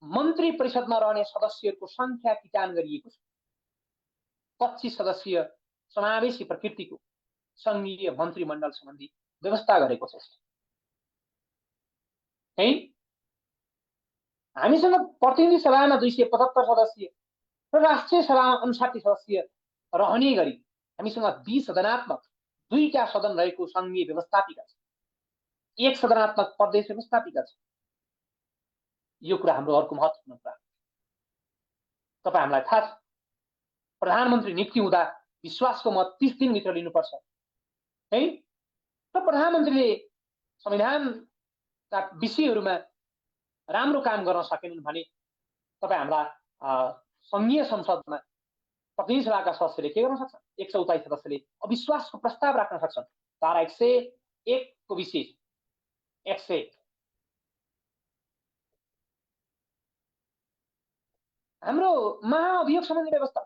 मन्त्री परिषदमा रहने सदस्यहरूको संख्या किटान गरिएको छ। 25 सदस्यीय समावेशी प्रकृतिको संघीय मन्त्रीमण्डल सम्बन्धी व्यवस्था गरेको छ। है, हामीसँग प्रतिनिधि सभामा 275 सदस्य र राष्ट्रिय सभामा 59 सदस्य रहने गरी हामीसँग 20 सदनात्मक दुईटा सदन रहेको संघीय व्यवस्थापिका छ, एक सदनात्मक प्रदेश व्यवस्थापिका छ। यो कुरा हाम्रो अर्को महत्त्वपूर्ण कुरा। तपाईँ हामीलाई थाहा छ, प्रधानमन्त्री नियुक्ति हुँदा विश्वासको मत 30 दिनभित्र लिनुपर्छ है, र प्रधानमन्त्रीले संविधानका विषयहरूमा राम्रो काम गर्न सकेनन् भने तपाईँ हाम्रा संघीय संसदमा प्रतिनिधि सभाका सदस्यले के गर्न सक्छन्? 127 सदस्यले अविश्वासको प्रस्ताव राख्न सक्छन्। धारा 101 को विषय 101 हाम्रो महाअभियोग सम्बन्धी व्यवस्था,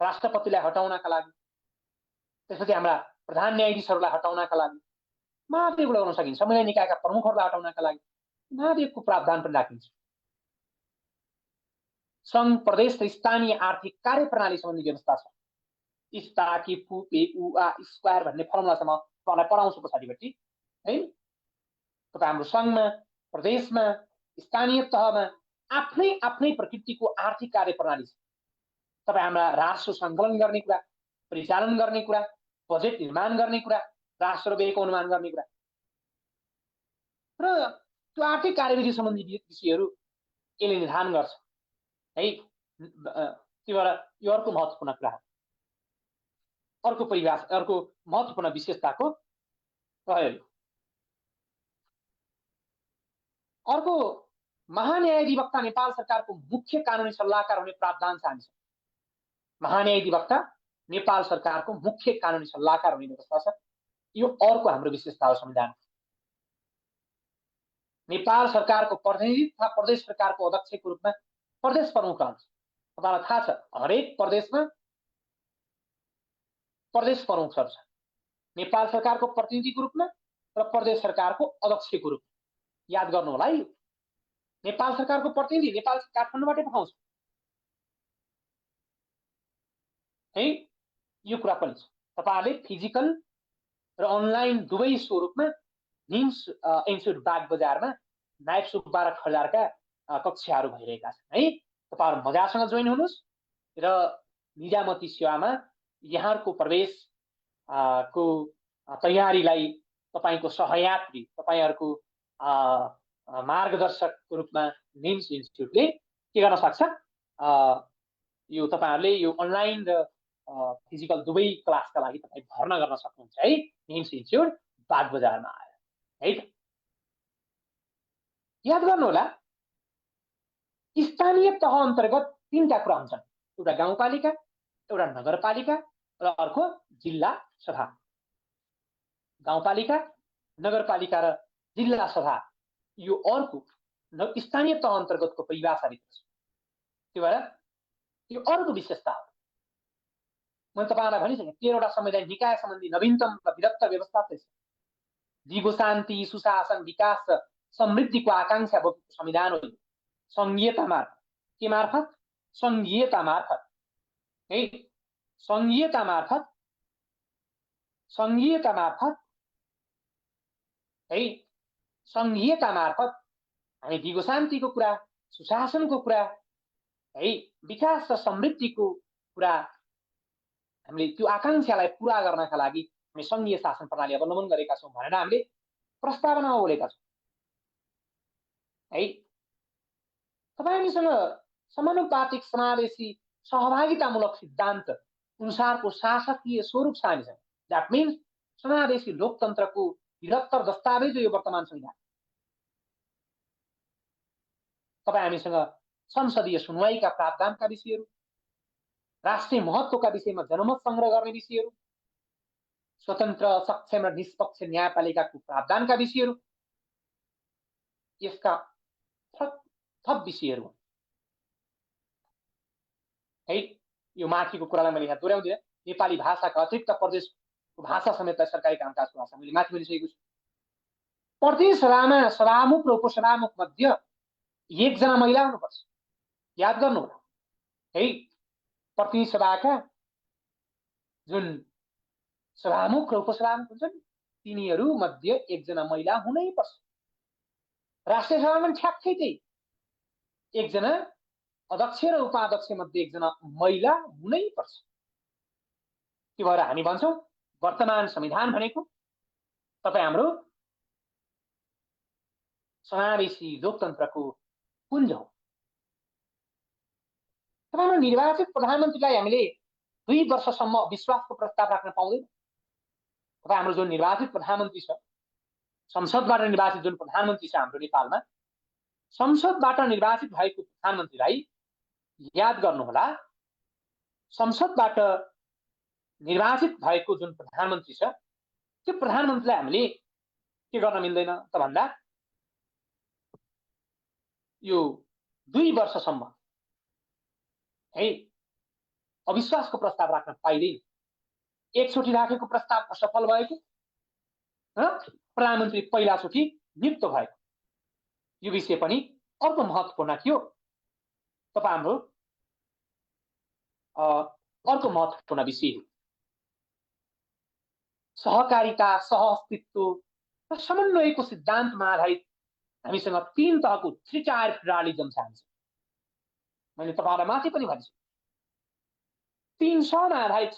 राष्ट्रपतिलाई हटाउनका लागि, त्यसपछि हाम्रा प्रधान न्यायाधीशहरूलाई हटाउनका लागि महाभियोग लगाउन सकिन्छ। संविधान निकायका प्रमुखहरूलाई हटाउनका लागि महाभियोगको प्रावधान पनि राखिन्छ। संघ, प्रदेश र स्थानीय आर्थिक कार्यप्रणाली सम्बन्धी व्यवस्था छ। स्टा कि फु पे उ आ स्क्वायर भन्ने फर्मुला छ, म तपाईँलाई पढाउँछु पछाडिपट्टि है। तपाईँ हाम्रो सङ्घमा, प्रदेशमा, स्थानीय तहमा आफ्नै आफ्नै प्रकृतिको आर्थिक कार्यप्रणाली छ। तपाईँ हाम्रा राजस्व सङ्कलन गर्ने कुरा, परिचालन गर्ने कुरा, बजेट निर्माण गर्ने कुरा, राजस्व र व्ययको अनुमान गर्ने कुरा र त्यो आर्थिक कार्यविधि सम्बन्धी विषयहरू यसले निर्धारण गर्छ है। त्यही भएर यो अर्को महत्त्वपूर्ण कुरा हो, अर्को परिभाषा, अर्को महत्त्वपूर्ण विशेषताको रह्यो। अर्को, महान्यायाधिवक्ता नेपाल सरकारको मुख्य कानुनी सल्लाहकार हुने प्रावधान छ हामीसँग। महान्यायाधिवक्ता नेपाल सरकारको मुख्य कानुनी सल्लाहकार हुने व्यवस्था छ। यो अर्को हाम्रो विशेषता हो संविधान। नेपाल सरकारको प्रतिनिधि तथा प्रदेश सरकारको अध्यक्षको रूपमा प्रदेश प्रमुख रहन्छ। तपाईँलाई थाहा छ, हरेक प्रदेशमा प्रदेश प्रमुखहरू छ, नेपाल सरकारको प्रतिनिधिको रूपमा र प्रदेश सरकारको अध्यक्षको रूपमा। याद गर्नु होला है, नेपाल सरकारको प्रतिनिधि नेपाल काठमाडौँबाटै पठाउँछ है। यो कुरा पनि छ। तपाईँहरूले फिजिकल र अनलाइन दुवै स्वरूपमा निम्स इन्स्टिट्युट बाग बजारमा नायब सुब्बा र खरिदारका कक्षाहरू भइरहेका छन् है। तपाईँहरू मजासँग जोइन हुनुहोस् र निजामती सेवामा यहाँको प्रवेश को तयारीलाई तपाईँको सहयात्री, तपाईँहरूको मार्गदर्शकको रूपमा निम्स इन्स्टिट्युटले के गर्न सक्छ? यो तपाईँहरूले यो अनलाइन र फिजिकल दुवै क्लासका लागि तपाईँ भर्ना गर्न सक्नुहुन्छ है। निम्स इन्स्टिट्युट बाग बजारमा आएर है त। याद गर्नुहोला, स्थानीय तह अन्तर्गत 3टा कुरा हुन्छन्, एउटा गाउँपालिका, एउटा नगरपालिका र अर्को जिल्ला सभा। गाउँपालिका, नगरपालिका र जिल्ला सभा यो अर्को स्थानीय तह अन्तर्गतको परिभाषाभित्र छ। त्यही भएर यो अर्को विशेषता हो। मैले तपाईँलाई भनिसकेँ, 13वटा संवैधानिक निकाय सम्बन्धी नवीनतम र विदग्ध व्यवस्था छ। जीवो शान्ति, सुशासन, विकास र समृद्धिको आकांक्षा बोकेको संविधान हो। संघीयता मार्फत, के मार्फत? संघीयता मार्फत है। संघीयता मार्फत, संघीयता मार्फत है, संघीयता मार्फत हामी दिगो शान्तिको कुरा, सुशासनको कुरा, है विकास र समृद्धिको कुरा, हामीले त्यो आकांक्षालाई पूरा गर्नका लागि हामी संघीय शासन प्रणाली अवलम्बन गरेका छौँ भनेर हामीले प्रस्तावनामा बोलेका छौँ है। तपाईहरुसँग समानुपातिक समावेशी सहभागितामूलक सिद्धान्त अनुसारको शासकीय स्वरूप छ हामीसँग। द्याट मिन्स समावेशी लोकतन्त्रको बृहत्तर दस्तावेज हो यो वर्तमान संविधान। तपाईँ हामीसँग संसदीय सुनवाईका प्रावधानका विषयहरू, राष्ट्रिय महत्त्वका विषयमा जनमत संग्रह गर्ने विषयहरू, स्वतन्त्र सक्षम र निष्पक्ष न्यायपालिकाको प्रावधानका विषयहरू, यसका थप विषयहरू है। यो माथिको कुरालाई मैले यहाँ दोहोऱ्याउँदिनँ। नेपाली भाषाका अतिरिक्त प्रदेशको भाषा समेत सरकारी कामकाजको भाषा मैले माथि बोलिसकेको छु। प्रदेश सभामा सभामुख र उपसभामुख मध्ये एकजना महिला हुनुपर्छ, याद गर्नु होला है। प्रतिनिधि सभाका जुन सभामुख र उपसभामुख हुन्छन् तिनीहरू मध्ये एकजना महिला हुनै पर्छ। राष्ट्रिय सभामा ठ्याक्कै त्यही, एकजना अध्यक्ष र उपाध्यक्ष मध्ये एकजना महिला हुनै पर्छ। त्यो भएर हामी भन्छौँ वर्तमान संविधान भनेको तपाईँ हाम्रो समावेशी लोकतन्त्रको पुञ्ज हो। तपाईँ निर्वाचित प्रधानमन्त्रीलाई हामीले 2 वर्षसम्म विश्वासको प्रस्ताव राख्न पाउँदैन। तपाईँ हाम्रो जुन निर्वाचित प्रधानमन्त्री छ, संसदबाट निर्वाचित जुन प्रधानमन्त्री छ हाम्रो नेपालमा, संसदबाट निर्वाचित भएको प्रधानमन्त्रीलाई याद गर्नुहोला, संसदबाट निर्वाचित भएको जुन प्रधानमन्त्री छ त्यो प्रधानमन्त्रीलाई हामीले के गर्न मिल्दैन त भन्दा यो 2 वर्षसम्म है अविश्वासको प्रस्ताव राख्न पाइँदैन। एकचोटि राखेको प्रस्ताव असफल भएको र प्रधानमन्त्री पहिलाचोटि नियुक्त भएको यो विषय पनि अर्को महत्त्वपूर्ण थियो। तपाईँ हाम्रो अर्को महत्त्वपूर्ण विषय हो सहकारिता, सहअस्तित्व र समन्वयको सिद्धान्तमा आधारित हामीसँग 3 तहको 3 टायर फेडरलिजम छ। मैले तपाईहरुलाई माथि पनि भन्छु 300 मा आधारित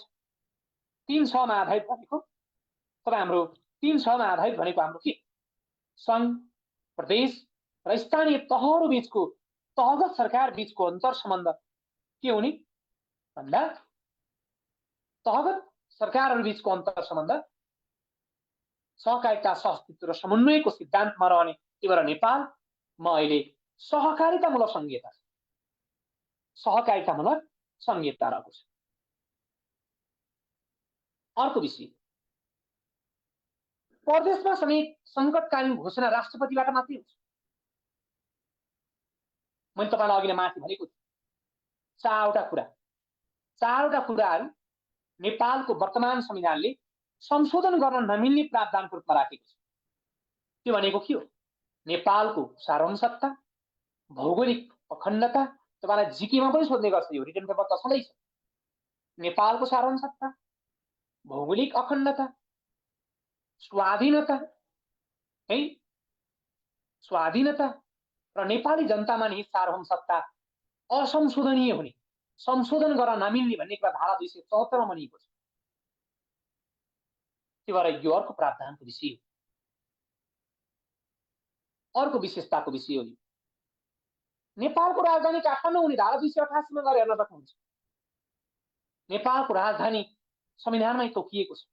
300 मा आधारित भनेको तपाईँ हाम्रो 300 मा आधारित भनेको हाम्रो के संघ, प्रदेश र स्थानीय तहहरू बीचको तहगत सरकार बीचको अन्तर सम्बन्ध के हुने भन्दा तहगत सरकारहरू बीचको अन्तर सम्बन्ध सहकारिता, सहअस्तित्व र समन्वयको सिद्धान्तमा रहने। त्यही भएर नेपालमा अहिले सहकारितामूलक संघीयता छ, सहकारितामूलक संघीयता रहेको छ। अर्को विषय प्रदेशमा समेत संकटकालीन घोषणा राष्ट्रपतिबाट मात्रै हुन्छ। मैले तपाईलाई अघि नै माथि भनेको छु चारवटा कुराहरू नेपालको वर्तमान संविधानले संशोधन गर्न नमिल्ने प्रावधानको रूपमा राखेको छ। त्यो भनेको के हो? नेपालको सार्वभौमसत्ता, भौगोलिक अखण्डता, तपाईलाई जिकेमा पनि सोध्ने गर्छ, यो रिटन पेपर त छँदैछ। नेपालको सार्वभौमसत्ता, भौगोलिक अखण्डता, स्वाधीनता है, स्वाधीनता र नेपाली जनतामा नि सार्वभौमसत्ता असंशोधनीय हुने, संशोधन गर्न नमिल्ने भन्ने कुरा धारा 274 मा भनिएको छ। त्यो भएर यो अर्को प्रावधानको विषय हो, अर्को विशेषताको विषय हो। नेपालको राजधानी काठमाडौँ हुने धारा 288 मा गएर हेर्न सक्नुहुन्छ। नेपालको राजधानी संविधानमै तोकिएको छ।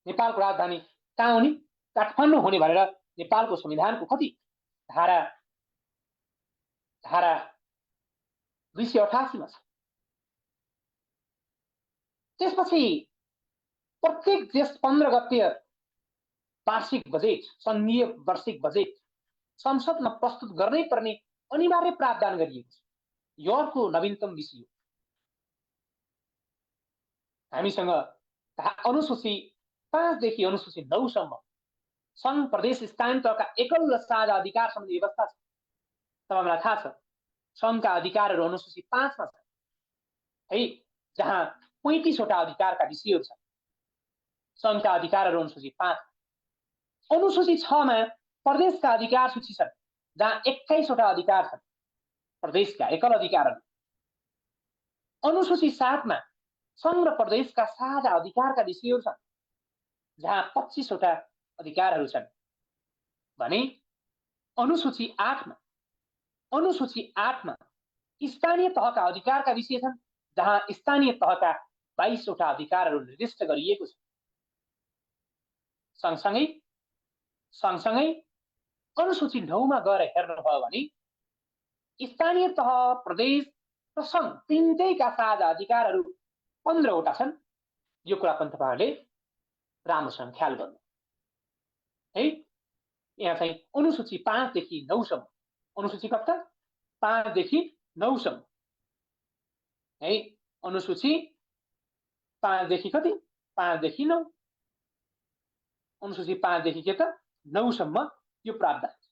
नेपालको राजधानी कहाँ हुने? काठमाडौँ हुने भनेर नेपालको संविधानको कति धारा 288 मा छ। त्यसपछि प्रत्येक जेष्ठ 15 गते वार्षिक बजेट, संघीय वार्षिक बजेट संसदमा प्रस्तुत गर्नै पर्ने अनिवार्य प्रावधान गरिएको छ। यो अर्को नवीनतम विषय हो। हामीसँग अनुसूची 5 देखि अनुसूची 9 सम्म संघ, प्रदेश, स्थानीय तहका एकल र साझा अधिकार सम्बन्धी व्यवस्था छ। तपाईलाई थाहा छ संघका अधिकारहरू अनुसूची 5 मा छ है, जहाँ 35 वटा अधिकारका विषयहरू छन्। संघका अधिकारहरू अनुसूची 5, अनुसूची 6 मा प्रदेशका अधिकार सूची छन्। जहाँ 21वटा अधिकार छन् प्रदेशका एकल अधिकारहरू। अनुसूची 7 मा संघ र प्रदेशका साझा अधिकारका विषयहरू छन् जहाँ 25वटा अधिकारहरू छन् भने अनुसूची 8 मा स्थानीय तहका अधिकारका विषय छन् जहाँ स्थानीय तहका 22वटा अधिकारहरू निर्दिष्ट गरिएको छ। सँगसँगै अनुसूची 9 मा गएर हेर्नुभयो भने स्थानीय तह प्रदेश र संघ तीनटैका साझा अधिकारहरू 15वटा छन्। यो कुरा पनि तपाईहरुले राम्रोसँग ख्याल गर्नु है। यहाँ चाहिँ अनुसूची 5 देखि 9 सम्म, अनुसूची कक्षा 5 देखि 9 सम्म है। अनुसूची 5 देखि कति 5 देखि 9, अनुसूची 5 देखि के त 9 सम्म यो प्रावधान छ।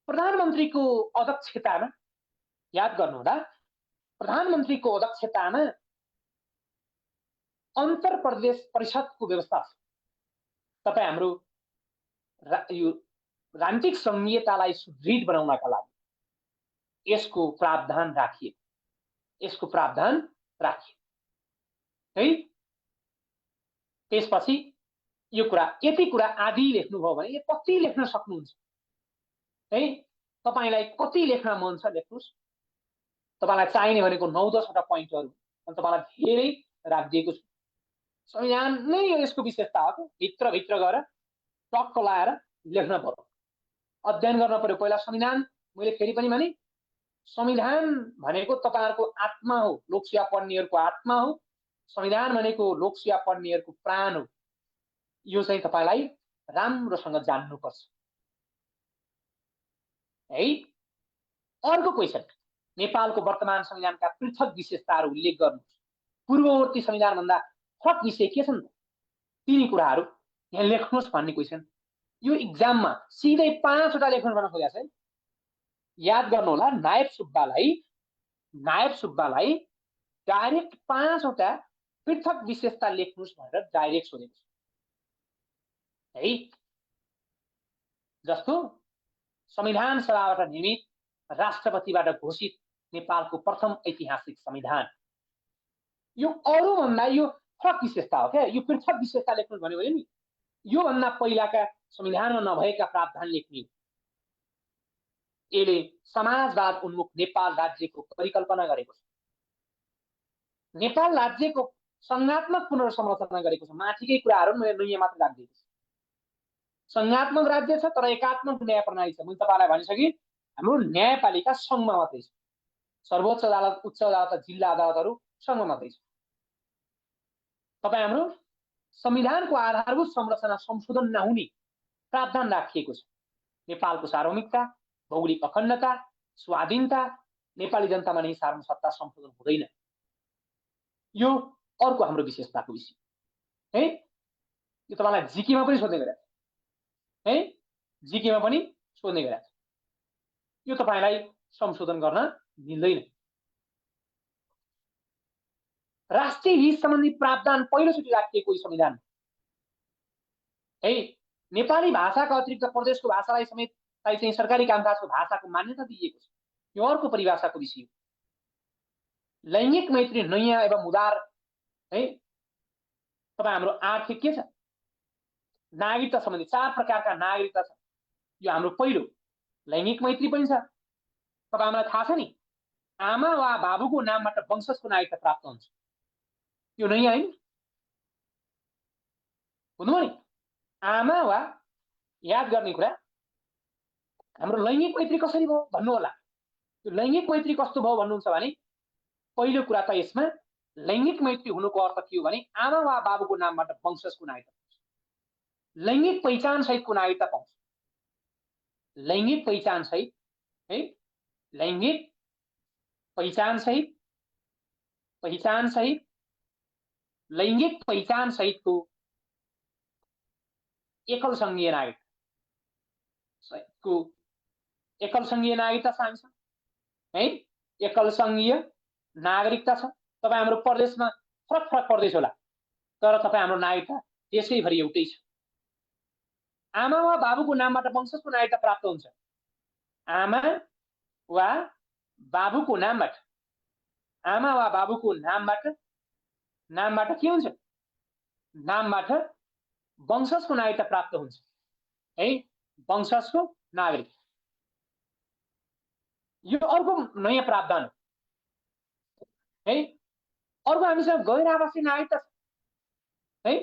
प्रधानमन्त्रीको अध्यक्षतामा याद गर्नुहोला, प्रधानमन्त्रीको अध्यक्षतामा अन्तर प्रदेश परिषदको व्यवस्था छ। तपाई हाम्रो यो राजनीतिक संहितालाई सुदृढ बनाउनका लागि यसको प्रावधान राखिएको है। त्यसपछि यो कुरा यति कुरा आदि लेख्नुभयो भने यो कति लेख्न सक्नुहुन्छ है। तपाईलाई कति लेख्न मन छ लेख्नुस्। तपाईलाई चाहिने भनेको 9-10 वटा पोइन्टहरु अनि तपाईलाई धेरै राखिदिएको छु। संविधान नै यसको विशेषता हो कि भित्र गएर टक्क लाएर लेख्न पर्यो, अध्ययन गर्न पर्यो। पहिला संविधान, मैले फेरि पनि भने संविधान भनेको तपाईहरुको आत्मा हो, लोकसेवा पढ्नेहरुको आत्मा हो। संविधान भनेको लोकसेवा पढ्नेहरुको प्राण हो। यो चाहिँ तपाईलाई राम्रोसँग जान्नुपर्छ है। अर्को क्वेशन, नेपालको वर्तमान संविधानका पृथक विशेषताहरू उल्लेख गर्नुहोस्। पूर्ववर्ती संविधान भन्दा फरक विषय के छन् तिनी कुराहरू यहाँ लेख्नुहोस् भन्ने क्वेशन। यो एक्जाममा सिधै 5 वटा लेख्न भन्न खोजेको छ। याद गर्नु होला, नायब सुब्बालाई डाइरेक्ट 5 वटा पृथक विशेषता लेख्नुहोस् भनेर डाइरेक्ट सोधेको छ है। जस्तो संविधान सभाबाट निर्मित, राष्ट्रपतिबाट घोषित नेपालको प्रथम ऐतिहासिक संविधान। यो अरु भन्दा यो फरक विशेषता हो क्या। यो पृथक विशेषता लेख्नु भन्यो भने नि यो भन्दा पहिलाका संविधानमा नभएका प्रावधान लेख्ने। यसले समाजवाद उन्मुख नेपाल राज्यको परिकल्पना गरेको छ। नेपाल राज्यको संघात्मक पुनर्संरचना गरेको छ। माथिकै कुराहरू मैले नयाँ मात्र राख्दिएको छु। संघात्मक राज्य छ तर एकात्मक न्याय प्रणाली छ। मैले तपाईलाई भनिसके हाम्रो न्यायपालिका संघमा मात्रै छ। सर्वोच्च अदालत, उच्च अदालत, जिल्ला अदालतहरू संघमा मात्रै छ। तपाई हाम्रो संविधानको आधारभूत संरचना संशोधन नहुने प्रावधान राखिएको छ। नेपालको सार्वभौमिकता, भौगोलिक अखण्डता, स्वाधीनता, नेपाली जनतामा नै सार्वसत्ता संशोधन हुँदैन। यो अर्को हाम्रो विशेषताको विषय है। यो तपाईलाई जीकेमा पनि सोध्ने गरेछ है, जीकेमा पनि सोध्ने गरेछ। यो तपाईलाई संशोधन गर्न मिल्दैन। राष्ट्रिय हित सम्बन्धी प्रावधान पहिलोचोटि राखिएको संविधान है। नेपाली भाषाका अतिरिक्त प्रदेशको भाषालाई समेत चाहिँ सरकारी कामकाजको भाषाको मान्यता दिइएको छ। यो अर्को परिभाषाको विषय हो। लैंगिक मैत्री नयाँ एवं उदार है। तपाई हाम्रो आर्थिक के छ, नागरिकता सम्बन्धी 4 प्रकारका नागरिकता छ। यो हाम्रो पहिलो लैंगिक मैत्री पनि छ। तपाईलाई थाहा छ नि, आमा वा बाबुको नामबाट वंशजको नागरिकता प्राप्त हुन्छ। यो नयाँ हैन, बुझ्नुभयो नि। आमा वा, याद गर्ने कुरा, हाम्रो लैंगिक मैत्री कसरी भयो भन्नु होला। यो लैंगिक मैत्री कस्तो भयो भन्नुहुन्छ भने पहिलो कुरा त यसमा लैंगिक मैत्री हुनुको अर्थ के हो भने आमा वा बाबुको नामबाट वंशजको नागरिकता पाउँछ, लैंगिक पहिचान सहितको नागरिकता पाउँछ। लैंगिक पहिचान सहित है, लैंगिक पहिचान सहित लैंगिक पहिचान सहितको एकल संघीय नागरिकता चाहिन्छ है। एकल संघीय नागरिकता छ। तपाई हाम्रो प्रदेशमा फरक प्रदेश होला तर तपाई हाम्रो नागरिकता देशैभरि एउटै छ। आमा वा बाबुको नामबाट वंशजको नागरिकता प्राप्त हुन्छ। आमा वा बाबुको नामबाट, आमा वा बाबुको नामबाट के हुन्छ? नामबाट वंशजको नागरिकता प्राप्त हुन्छ है, वंशजको नागरिक। यो अर्को नयाँ प्रावधान हो है। अर्को हामीसँग गैर आवासीय नागरिकता छ है।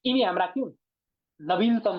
यिनी हाम्रा के हुन्? नवीनतम